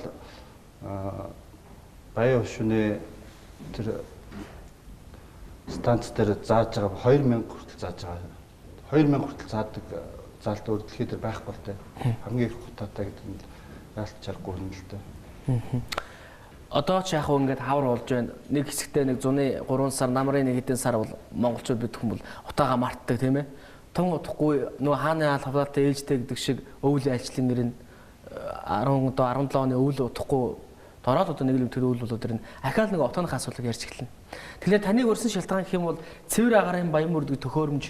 Баян хөшөөний тэр станц дээр зааж байгаа 2000 хүртэл зааж байгаа. 2000 хүртэл заадаг заалт өөр дэлхий дээр байхгүй л дээ. Хамгийн их утаатай гэдэг нь яалт чаргагүй юм л дээ. Одоо ч яг хөө ингээд хавар болж байна. Нэг хэсэгтээ нэг зуны 3 сар, намрын нэг хэдэн сар бол монголчууд бид хүн бол утаагаа мартдаг тийм ээ. Тун утахгүй нөгөө хааны хаал хавлаатай ээлжтэй гэдэг шиг өвлийн альчлан гэрэн 10 одоо 17 оны өвөл утахгүй дороод одоо нэг л тэр өвөл болоод ирнэ. Ахаал нэг отооных асуудлыг ярьж эхэлнэ. Тэгэхээр таныг өрсөн шалтгаан гэх юм бол цэвэр агаарын баян мөрдөг төхөөрөмж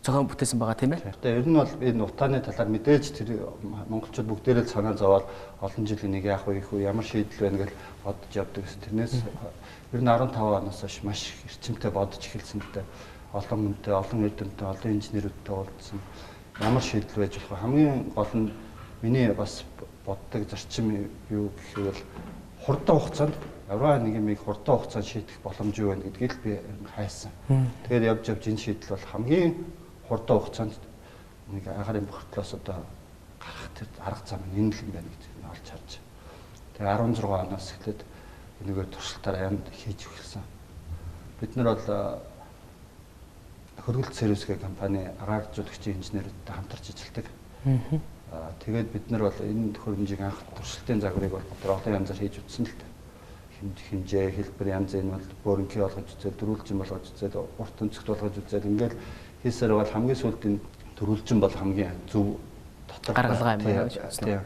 зохион бүтээсэн байгаа тийм ээ. Тэгээ ер нь бол энэ утааны талаар мэдээж тэр монголчууд бүгдээрээ л санаа зовоод олон жилийн нэг яах вэ их үү ямар шийдэл байна гэж бодож явдаг гэсэн. Тэрнээс ер нь 15 оноос хойш маш эрчимтэй бодож эхэлсэн л дээ. Олон хүнтэй, олон эрдэмтэн, олон инженерүүдтэй уулзсан. Ямар шийдэл байж болох вэ? Хамгийн гол нь миний бас боддог зарчим юу гэх юм бол хурдан хугацаанд аврал нэг юмыг хурдан хугацаанд шийдэх боломж юу байна гэдгийг л би хайсан. Тэгээд явж явж энэ шийдэл бол хамгийн хурдан хугацаанд нэг агаарын бохирдлоос одоо гарах тэр арга зам нь энэ л юм байна гэж олж харж. Тэгээ 16 оноос эхлээд энэгээр туршилтаараа янд хийж эхэлсэн. Бид нар бол хөргөлт сервис гэх компани агааржуулагчийн инженерүүдтэй хамтарч ажилладаг. Тэгээд бид нар бол энэ төхөөрөмжийг анх туршилтын загварыг бол бид нар олон янзаар хийж үзсэн л дээ. Хэмжээ, хэлбэр янз энэ бол бөөрөнхий болгож үзэл, дөрвөлжин болгож үзэл, урт өнцөгт болгож үзэл ингээл хийсээр бол хамгийн сүүлд энэ дөрвөлжин бол хамгийн зөв дотор гаргалгаа юм байна гэж бодсон.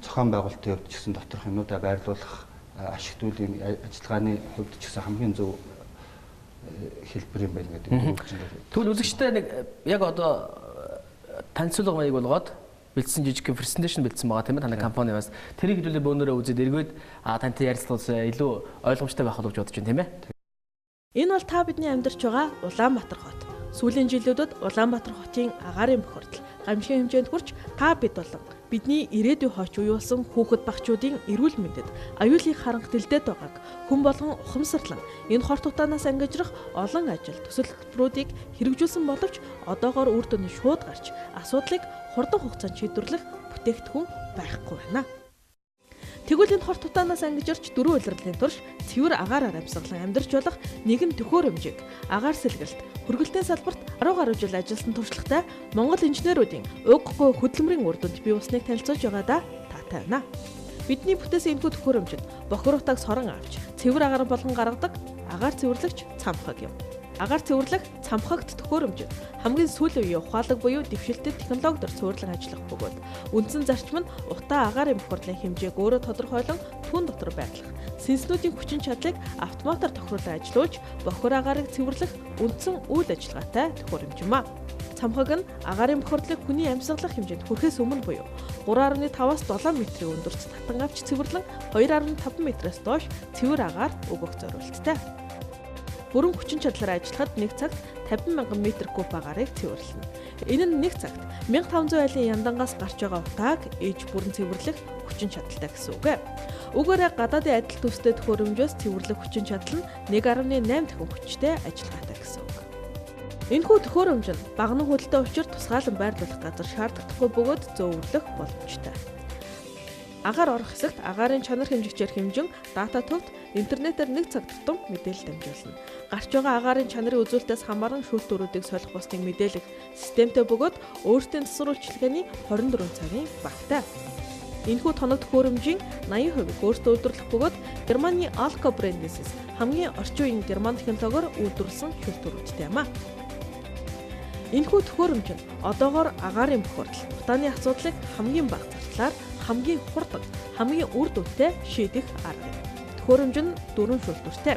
Зохион байгуулалтын хувьд ч гэсэн доторх юмнуудаа байрлуулах, ашиг зүйлийн ажиллагааны хувьд ч гэсэн хамгийн зөв хэлбэр юм байна гэдэг дөрвөлжин. Тэгвэл үзэгчтэй нэг яг одоо танилцуулга маяг болгоод бэлдсэн жижиг презентацийн бэлдсэн байгаа тийм ээ танай компани бас тэрийг хэдүүлээ бөөнөрөө үзээд эргээд тантай ярилцлага илүү ойлгомжтой байх болов гэж бодож байна тийм ээ. Энэ бол та бидний амьдарч байгаа Улаанбаатар хот. Сүүлийн жилүүдэд Улаанбаатар хотын агаарын бохирдол гамшигын хэмжээнд хүрч та бид болон бидний ирээдүйн хойч үе болсон хүүхэд багчуудын эрүүл мэндэд аюулын харанх дэлдээд байгааг хүн болгон ухамсарлан энэ хорт утаанаас ангижрах олон ажил төсөл хөтөлбөрүүдийг хэрэгжүүлсэн боловч одоогоор үр дүн нь шууд гарч асуудлыг хурдан хугацаанд шийдвэрлэх бүтээгдэхүүн байхгүй байна. Тэгвэл энэ хорт утаанаас ангижирч дөрвөн улирлын турш цэвэр агаараар амьсгалан амьдарч болох нэгэн төхөөрөмжийг агаар сэлгэлт хөргөлтийн салбарт 10 гаруй жил ажилласан туршлагатай Монгол инженерүүдийн уггүй хөдөлмөрийн үр дүнд бий болсныг танилцуулж байгаадаа таатай байна. Бидний бүтээсэн энэхүү төхөөрөмж нь бохир утааг сорон авч цэвэр агаар болгон гаргадаг агаар цэвэрлэгч цамхаг юм. Агаар цэвэрлэх цамхагт төхөөрөмж нь хамгийн сүүлийн үеийн ухаалаг буюу дэвшилтэт технологиор суйрлан ажиллах бөгөөд үндсэн зарчим нь утаа агаарын бохирдлын хэмжээг өөрөө тодорхойлон түүн дотор байрлах сэнснүүдийн хүчин чадлыг автоматар тохируулан ажилуулж бохир агаарыг цэвэрлэх үндсэн үйл ажиллагаатай төхөөрөмж юм а. Цамхаг нь агаарын бохирдлыг хүний амьсгалах хэмжээнд хүрэхээс өмнө буюу 3.5-аас 7 метрийн өндөрт татан авч цэвэрлэн 2.5 метрээс доош цэвэр агаар өгөх зориулттай. Бүрэн хүчин чадлаар ажиллахад нэг цагт 50,000 метр куб агаарыг цэвэрлэнэ. Энэ нь нэг цагт 1500 айлын яндангаас гарч байгаа утааг ээж бүрэн цэвэрлэх хүчин чадалтай гэсэн үг. Үүгээрээ гадаадын адил төстэй төхөөрөмжөөс цэвэрлэх хүчин чадал нь 1.8 дахин хүчтэй ажиллагаатай гэсэн үг. Энэхүү төхөөрөмж нь багахан хөдөлтөй учир тусгаалan байрлуулах газар шаардлагатай бөгөөд зөөвөрлөх боломжтой. Агаар орох хэсэгт агаарын чанар хэмжигчээр хэмжин дата төвд интернетээр нэг цаг тутам мэдээлэл дамжуулна. Гарч байгаа агаарын чанарын үзүүлэлтээс хамааран шүүлтүүрүүдийг солих бусдыг мэдээлэх системтэй бөгөөд өөрсдийн засвар үйлчилгээний 24 цагийн багтай. Энэхүү тоног төхөөрөмжийн 80% өөрсдөө үйлдвэрлэх бөгөөд Германы Alco брендээс хамгийн орчин үеийн герман технологиор үйлдвэрлэсэн шүүлтүүрүүдтэй юм а. Энэхүү төхөөрөмж нь одоогоор агаарын бохирдол, утааны асуудлыг хамгийн бага зардлаар, хамгийн хурдан, хамгийн үр дүнтэй шийдэх арга юм. Төхөөрөмж нь 4 шүүлтүүртэй.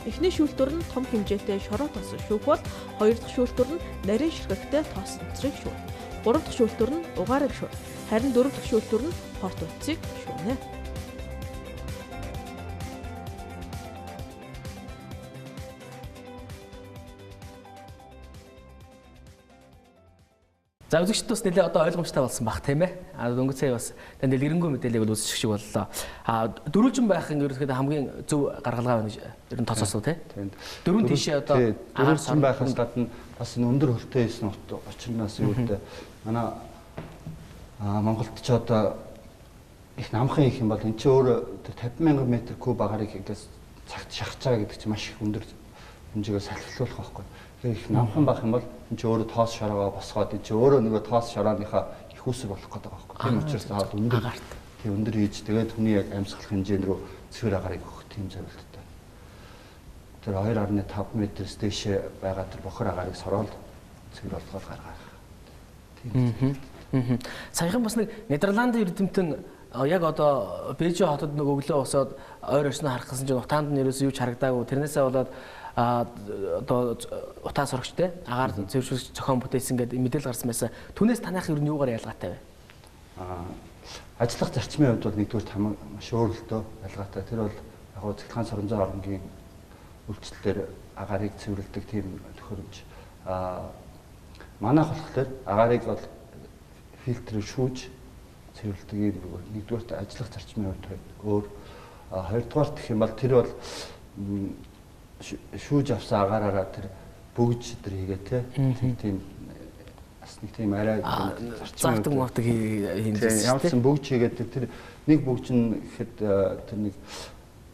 Эхний шүүлтүүр нь том хэмжээтэй шороо тосон шүүх бол, хоёр дахь шүүлтүүр нь нарийн ширхэгтэй тоос цэцрийг шүүнэ. Гурав дахь шүүлтүүр нь угаарыг шүүнэ. Харин дөрөв дахь шүүлтүүр нь порт утсыг шүүнэ. За үзэгчд бас нэлээ одоо ойлгомжтой болсон бах тийм ээ. А дөнгөж сая бас танд дэлгэрэнгүй мэдээллийг бол үзчих шиг боллоо. А дөрвөлжин байх нь ерөнхийдөө хамгийн зөв гаргалгаа байна гэж ер нь тооцоосоо тийм. Дөрвөн тийшээ одоо дөрвөлжин байхаас гадна бас энэ өндөр хөлтэй хийсэн учирнаас юу гэдэг манай Монголд ч одоо их намхан их юм бол эн чинь өөрөө 50,000 метр куб агарыг ингээс цагт шахаж байгаа гэдэг чинь маш их өндөр хэмжээгээр салхилуулах байхгүй. Тэгэхээр их намхан байх юм бол энэ чинь өөрөө тоос шороогоо босгоод энэ чинь өөрөө нөгөө тоос шорооныхаа их үүсэг болох гэдэг байгаа байхгүй. Тийм учраас хоол өндөр тийм өндөр хийж тэгээд хүний яг амьсгалах хэмжээнд рүү цэвэр агарыг өгөх тийм зорилттой. Тэр 2.5 метрээс дээшээ байгаа тэр бохор агарыг сороол цэвэр болгоод гаргах. Тийм. Саяхан бас нэг Нидерландын эрдэмтэн яг одоо Бээжин хотод нэг өглөө босоод ойр орчноо харах гэсэн чинь утаанд нь ерөөсөө юу ч харагдаагүй. Тэрнээсээ болоод одоо утаа сорогчтой агаар цэвэршүүлэгч зохион бүтээсэн гэдэг мэдээлэл гарсан байсан. Түүнээс танайх ер нь юугаар ялгаатай вэ? Ажиллах зарчмын хувьд бол нэгдүгээр маш өөрөлдөө ялгаатай. Тэр бол яг гоо цахилгаан соронзон оронгийн үйлчлэлээр агаарыг цэвэрлэдэг тийм төхөөрөмж. Манайх болохоор агаарыг бол фильтрээр шүүж цэвэрлэдэг юм нэгдүгээрт ажиллах зарчмын хувьд өөр. Хоёрдугаарт гэх юм бол тэр бол шүүж авсан агаараараа тэр бөгж тэр хийгээ те тийм бас нэг тийм арай зарчим заадаг муудаг хийсэн. Ямар ч сан бөгж хийгээд тэр нэг бөгж нь гэхэд тэр нэг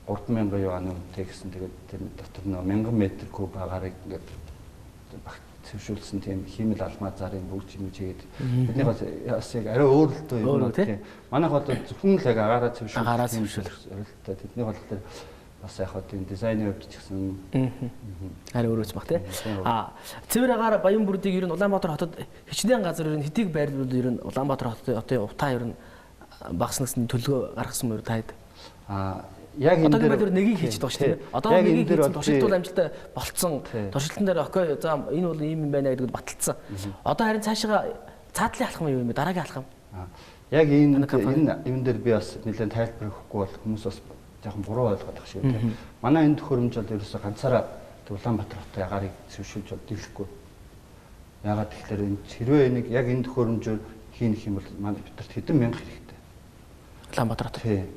3000 юаны үнэтэй гэсэн. Тэгээд тэр дотор нөө 1000 метр куб агаарыг ингээд багт цэвшүүлсэн тийм хиймэл алмаз зарын бөгж юм хийгээд бидний бас яг арай өөр л дөө юм тийм. Манайх бол зөвхөн л яг агаараа цэвшүүлэх зорилттой. Тэдний бол тэр бас яг хаа тийм дизайны хувьд ч гэсэн арай өөрөөс бах тий. А цэвэр агаар баян бүрдийг ер нь Улаанбаатар хотод хичнээн газар ер нь хэдийг байрлуул ер нь Улаанбаатар хотын утаа ер нь багасна гэсэн төлөвлөгөө гаргасан мөр таад. А яг энэ дээр нэгийг хийж байгаа шүү дээ. Одоо нэгийг хийсэн туршилтуул амжилттай болцсон. Туршилтан дээр окей за энэ бол ийм юм байна гэдэгт баталцсан. Одоо харин цаашаа цаатлын алхам юу юм бэ? Дараагийн алхам. Яг энэ энэ юм дээр би бас нэлээд тайлбар өгөхгүй бол хүмүүс бас жоохон буруу ойлгох шиг тийм. Манай энэ төхөөрөмж бол ерөөсөө ганцаараа Улаанбаатар хотын агаарыг цэвшүүлж бол дийлэхгүй. Яагаад тэгэхээр энэ хэрвээ энийг яг энэ төхөөрөмжөөр хийнэх юм бол манай бидэрт хэдэн мянга хэрэгтэй. Улаанбаатар хот. Тийм.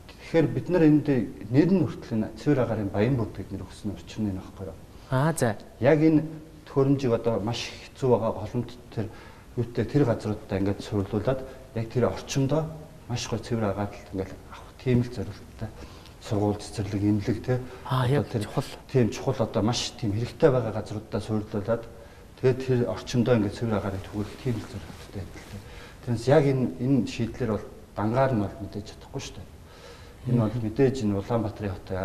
Тэгэхээр бид нар энд нэр нь хүртэл энэ цэвэр агаарын баян бүрд гэдэг нэр өгсөн учир нь энэ байхгүй юу? Аа за. Яг энэ төхөөрөмжийг одоо маш хэцүү байгаа холомт тэр юутай тэр газруудаа ингээд суйрлуулад яг тэр орчимдоо маш гоё цэвэр агаарлалт ингээд авах тийм л зорилттой сургууль цэцэрлэг эмнэлэг те одоо тэр чухал тийм чухал одоо маш тийм хэрэгтэй байгаа газруудаа суйрлуулад тэгээд тэр орчимдоо ингээд цэвэр агаарыг түгээх тийм л зорилттой байдалтай. Тэрнээс яг энэ шийдлэр бол дангаар нь бол мэдээж чадахгүй шүү дээ. Энэ бол мэдээж энэ Улаанбаатарын хотын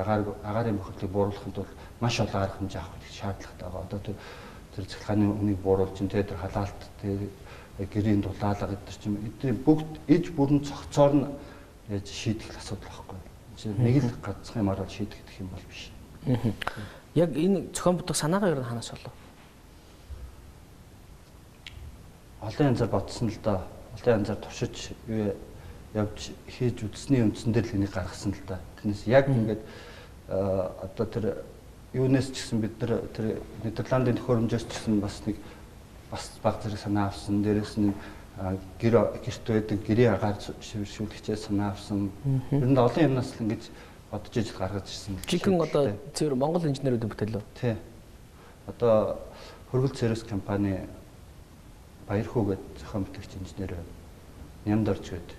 агаарын бохирдлыг бууруулахын тулд маш олон арга хэмжээ авах шаардлагатай байгаа. Одоо тэр цахилгааны үнийг бууруулж чинь тэр халаалт тэр гэрийн дулаалга гэдэг чинь эдгээр бүгд иж бүрэн цогцоор нь яаж шийдэх асуудал байхгүй. Нэг л ганцхан юмар бол шийдэх юм бол биш. Яг энэ зохион бүтэх санаагаа ер нь ханаас олов? Олон янзаар бодсон л доо. Олон янзаар туршиж явж хийж үзсний үндсэн дээр л энийг гаргасан л да. Тэрнээс яг ингээд одоо тэр юунаас ч гэсэн бид нар тэр Нидерландын төхөөрөмжөөс ч гэсэн бас нэг бас баг зэрэг санаа авсан. Дээрээс нь гэр гэрт байдаг гэрийн агаар шившүүлэгчээс санаа авсан. Ер нь олон юмнаас л ингэж бодож ижил гаргаж ирсэн. Жинхэнэ одоо цэвэр Монгол инженерүүдийн бүтээл үү? Тий. Одоо Хөргөл Цэрс компани Баярхүү гэдэг зохион бүтээгч инженер байна. Нямд орж гэдэг.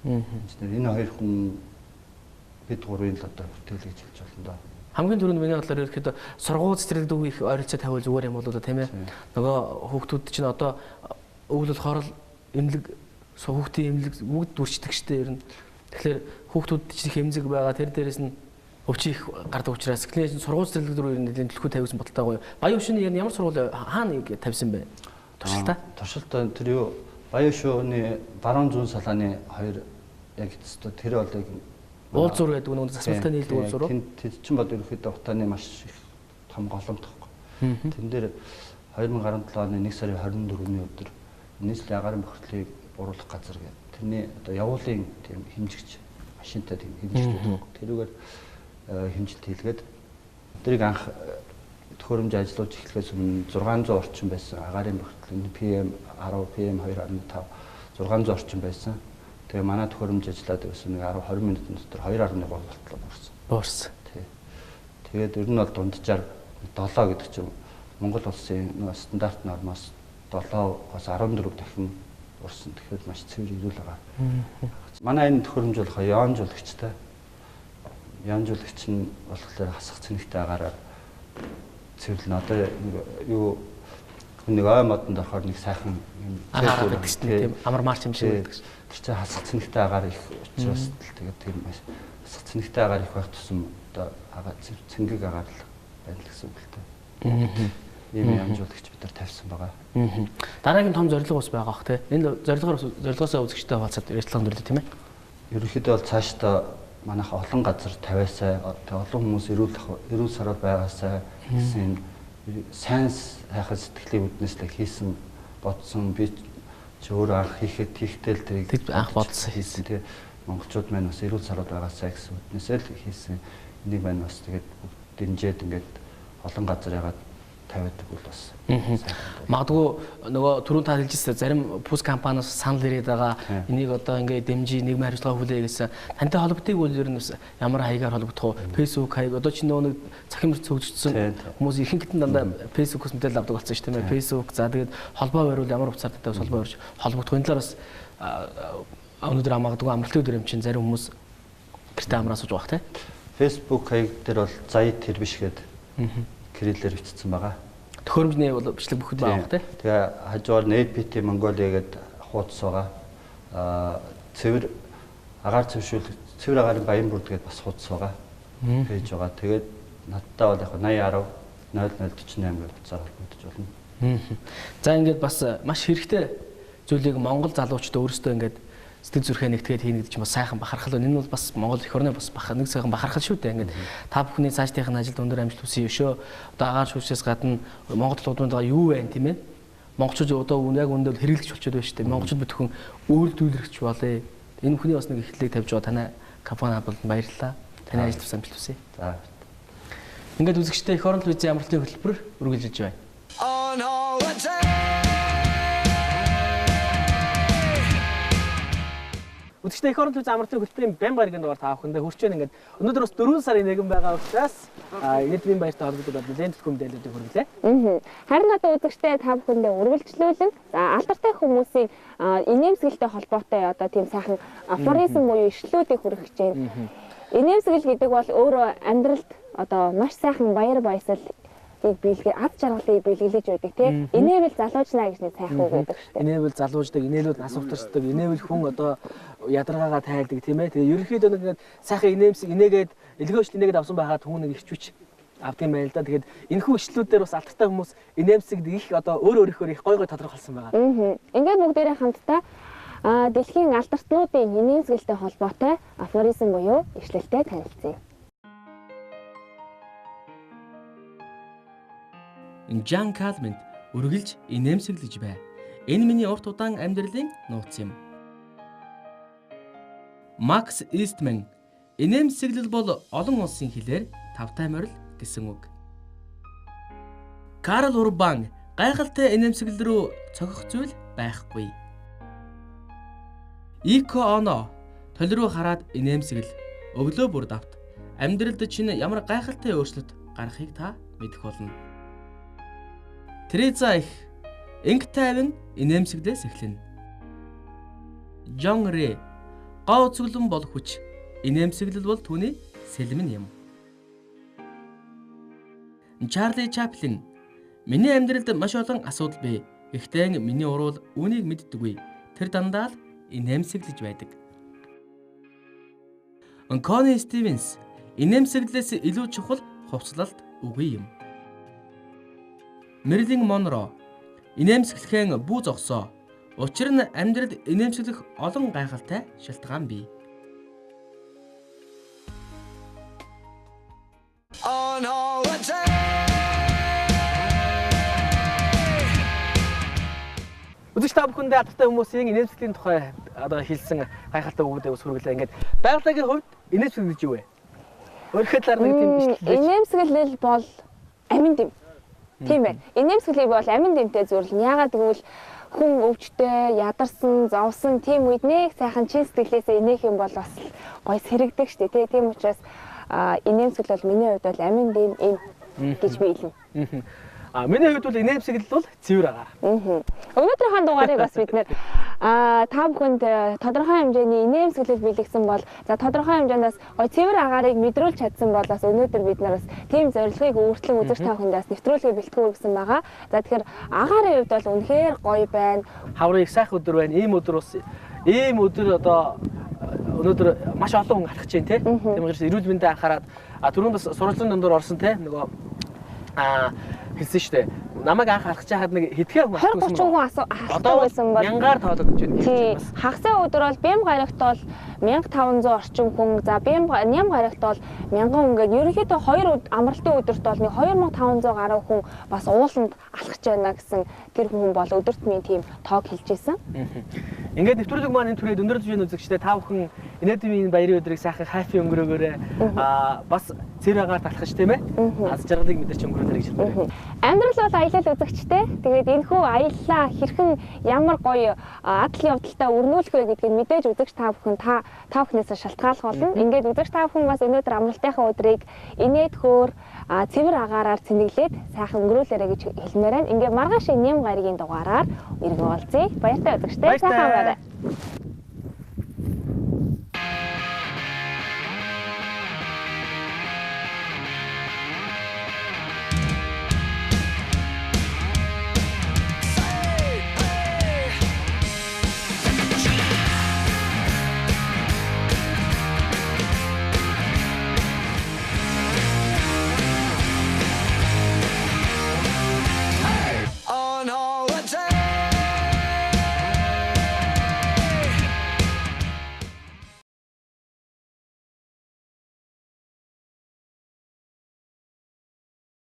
Инженер энэ хоёр хүн бид гурвын л одоо бүтээл гэж хэлж болно доо. Хамгийн түрүүнд миний бодлоор ерөөхдөө сургууль цэцэрлэг дүү их ойролцоо тавиул зүгээр юм болоо тийм ээ. Нөгөө хүүхдүүд чинь одоо өвөл болохоор л эмнэлэг хүүхдийн эмнэлэг бүгд дүрчдэг штэ ер нь. Тэгэхээр хүүхдүүд чинь их эмзэг байгаа. Тэр дээрээс нь өвчин их гардаг учраас эхлээд сургууль зэрлэг рүү нэлээд түлхүү тавьсан бодолтой гоё. Баян өвшний ямар сургууль хаана тавьсан бэ? Туршилтаа. Туршилтаа тэр юу Баян өвшөөний баруун зүүн салааны хоёр яг эцэст тэр бол яг уул зур гэдэг нь засвалтай нийлдэг уул зур уу? Тэнд чинь бол ерөнхийдөө утааны маш их том голомт байхгүй. Тэн дээр 2017 оны 1 сарын 24-ний өдөр нийслэлийн агаарын бохирдлыг буруулах газар гэдэг. Тэрний одоо явуулын тийм хэмжигч машинтай тийм хэмжигч байдаг. Тэрүүгээр хэмжилт хийлгээд тэрийг анх төхөөрөмж ажиллуулж эхлэхээс өмнө 600 орчим байсан агаарын бохирдол PM 10, PM 2.5 600 орчим байсан. Тэгээ манай төхөөрөмж ажиллаад байсан нэг 10 20 минутын дотор 2.3 болтлоо буурсан. Буурсан. Тий. Тэгээд ер нь бол дунджаар 7 гэдэг чинь Монгол улсын нөгөө стандарт нормоос 7-оос 14 дахин буурсан. Тэгэхээр маш цэвэр эрүүл агаар. Манай энэ төхөөрөмж болохоор ионжуулагчтай. Ионжуулагч нь болохоор хасах цэнэгтэй агаараар цэвэрлэнэ. Одоо юу нэг ой модонд орохоор нэг сайхан юм агаар байдаг шүү дээ. Тийм амар марч юм шиг байдаг. Тэр чинь хасах цэнэгтэй агаар их учраас л тэгээд тийм маш хасах цэнэгтэй агаар их байх тусам одоо агаар цэнгэг агаар л байна л гэсэн үг л дээ. Ийм ионжуулагч бид нар тавьсан байгаа. Дараагийн том зорилго бас байгаа бох тий. Энэ зорилгоосоо үзэгчтэй хаваалцаад ярилцлага өндөрлөө тийм ээ. Ерөнхийдөө бол цаашдаа манайх олон газар тавиасай, олон хүмүүс эрүүл сарвал байгаасай гэсэн сайн сайхан сэтгэлийн үүднээс л хийсэн бодсон. Би чи өөрөө анх хийхэд хийхдээ л тэрийг анх бодсон хийсэн тий. Монголчууд маань бас эрүүл сарвал байгаасай гэсэн үүднээсээ л хийсэн. Энийг маань бас тэгээд дэмжиж ингээд олон газар ягаад тавиадаг бол бас магадгүй нөгөө түрүүн та хэлжсэн зарим пүс компаниас санал ирээд байгаа энийг одоо ингээд дэмжиж нийгмийн хариуцлага хүлээе гэсэн тантай холбогдгийг бол ер нь бас ямар хаягаар холбогдох вэ? Facebook хаяг одоо чи нөгөө нэг цахим цөгжсөн хүмүүс ихэнхэд нь дандаа Facebook-оос мэдээлэл авдаг болсон шүү дээ, тийм ээ. Facebook за тэгээд холбоо бариул ямар утсаар тантай бас холбоо барьж холбогдох энэ талаар бас өнөөдөр магадгүй амралтын өдөр юм чинь зарим хүмүүс гэртээ амраа сууж байгаа тийм. Facebook хаяг дээр бол заяа тэр биш гээд кириллээр бичсэн байгаа. Төхөөрөмжний бол бичлэг бүхэд байгаа тийм. Тэгээ хажуугаар нь APT Mongolia гэдэг хуудас байгаа. Цэвэр агаар цэвэршүүлэх цэвэр агаарын баян бүрд гэдэг бас хуудас байгаа. Пэйж байгаа. Тэгээд надтай бол яг 80 10 0048 гэдэг утсаар холбогдож болно. За ингээд бас маш хэрэгтэй зүйлийг Монгол залуучууд өөрсдөө ингээд сэтгэл зүрхээ нэгтгээд хийнэ гэдэг чинь бас сайхан бахархал байна. Энэ бол бас Монгол эх орны бас нэг сайхан бахархал шүү дээ. Ингээд та бүхний цаашдынх нь ажилд өндөр амжилт хүсье. Өшөө одоо агаар шүүшээс гадна Монгол улманд байгаа юу байна тийм ээ? Монголчууд одоо яг үүндээ бол хэрэглэгч болчиход байна шүү дээ. Монголчууд бүхэн үйлдвэрлэгч болъё. Энэ бүхний бас нэг эхлэлийг тавьж байгаа танай компани болон баярлалаа. Таны ажил тус амжилт хүсье. За. Ингээд үзэгчдээ эх орон телевизийн амралтын хөтөлбөр үргэлжилж байна. On holiday. Үзэгчдээ эх орон телевизийн амралтын хөтөлбөрийн бэн баяргийн дугаар та бүхэндээ хүрч байна. Ингээд өнөөдөр бас 4 сарын 1 байгаа учраас инээдмийн баяртай холбогдоод нэлээд түлхүү мэдээллүүдийг хүргэлээ. Харин одоо үзэгчдээ та бүхэндээ үргэлжлүүлэн алдартай хүмүүсийн инээмсэгэлтэй холбоотой одоо тийм сайхан афоризм буюу ишлүүдийг хүргэж байна. Инээмсэгэл гэдэг бол өөрөө амьдралд одоо маш сайхан баяр баясгал бэлгээ ад жаргалыг бэлгэлж байдаг тийм. Инээвэл залуужнаа гэж нэг сайхан үг байдаг шүү дээ. Инээвэл залууждаг, инээлүүд нас утарчдаг, инээвэл хүн одоо ядаргаагаа тайлдаг тийм ээ. Тэгээ ерөнхийдөө нэг ингээд сайхан инээмсэг инээгээд элгөөшл инээгээд авсан байхад хүн нэг ирчвч авд юм байна л да. Тэгээд энэхүү ишлүүдээр бас алдартай хүмүүс инээмсэгд их одоо өөр өөрийнхөө их гой гой тодорхойлсон байгаа. Ингээд бүгдээрээ хамтдаа дэлхийн алдартнуудын инээмсэгэлтэй холбоотой афоризм буюу ишлэлтэй танилцъя. Жан Калмент үргэлж инээмсэглэж бай. Энэ миний урт удаан амьдралын нууц юм. Макс Истман инээмсэглэл бол олон улсын хэлээр тавтай морил гэсэн үг. Карл Урбан гайхалтай инээмсэглэл рүү цохих зүйл байхгүй. Ико Оно толь рүү хараад инээмсэгэл өглөө бүр давт. Амьдралд чинь ямар гайхалтай өөрчлөлт гарахыг та мэдэх болно. Тереза их инг тайван инээмсэглээс эхлэнэ. Жон Ре гоо цөглөн бол хүч, инээмсэглэл бол түүний сэлмэн юм. Чарли Чаплин миний амьдралд маш олон асуудал бий. Гэхдээ миний уруул үүнийг мэддэггүй. Тэр дандаа л инээмсэглэж байдаг. Кони Стивенс Инээмсэглэлээс илүү чухал хувцлалт үгүй юм. Мэрилин Монро инээмсэглэхэн бүү зогсоо. Учир нь амьдралд инээмсэглэх олон гайхалтай шалтгаан бий. On holiday. Үзэгч та бүхэндээ алдартай хүмүүсийн инээмсэглэлийн тухай одоо хэлсэн гайхалтай үгүүдээ ус хүргэлээ. Ингээд байгаалагийн хувьд инээмсэглэл гэж юу вэ? Өөрийнхөө талаар нэг тийм ишлэл. Инээмсэглэл бол амин дэм. Тийм байна. Инээмсэглэл бол амин дэмтэй зөвлөн. Яагаад гэвэл хүн өвчтэй, ядарсан, зовсон тийм үед нэг сайхан чин сэтгэлээсээ инээх юм бол бас гоё сэрэгдэг штэ тий. Тийм учраас инээмсэглэл бол миний хувьд бол амин дэм юм гэж би хэлнэ. А миний хувьд бол инээмсэглэл бол цэвэр агаар. Өнөөдрийнхөө дугаарыг бас бид нэр та бүхэнд тодорхой хэмжээний инээмсэглэл бэлэгсэн бол за тодорхой хэмжээндээс гой цэвэр агаарыг мэдрүүлж чадсан бол бас өнөөдөр бид нар бас тийм зорилгыг өөртлөн үзэгч та бүхэндээс нэвтрүүлгээ бэлтгэв гэсэн байгаа. За тэгэхээр агаарын хувьд бол үнэхээр гоё байна. Хаврын их сайхан өдөр байна. Ийм өдөр бас ийм өдөр одоо өнөөдөр маш олон хүн алхаж байна те. Тийм учраас эрүүл мэндэ анхаарад түрүүнд бас сургуулийн дундуур орсон те нөгөө хэлсэн шүү дээ. Намайг анх алхаж байхад нэг хэдхэн хүн 20 30 хүн асуух байсан бол мянгаар тоологдож байна гэж бас. Хагасын өдөр бол Бэм гарагт бол 1500 орчим хүн, за Бэм Ням гарагт бол 1000 хүн гээд ерөнхийдөө хоёр амралтын өдөрт бол нэг 2500 гаруй хүн бас ууланд алхаж байна гэсэн тэр хүн бол өдөртмийн тийм тоог хэлж ирсэн. Ингээд нэвтрүүлэг маань энэ түрээд өндөр түвшний үзэгчдээ та бүхэн инээдмийн баярын өдрийг сайхан хайфи өнгөрөөгөөрэй. Бас цэр агаар талхаж тийм ээ. Аз жаргалыг мэдэрч өнгөрөөлэй гэж хэлмээр. Амьдрал бол аялал үзэгчтэй. Тэгээд энэхүү аяллаа хэрхэн ямар гоё адал явдалтай өрнүүлэх вэ гэдгийг мэдээж үзэгч та бүхэн та бүхнээс шалтгаалх болно. Ингээд үзэгч та бүхэн бас өнөөдөр амралтынхаа өдрийг инээд хөөр цэвэр агаараар цэнэглээд сайхан өнгөрөөлөөрэй гэж хэлмээр байна. Ингээд маргааш нэм гарагийн дугаараар иргэн уулзъя. Баяртай үзэгчтэй. Сайхан амраарай.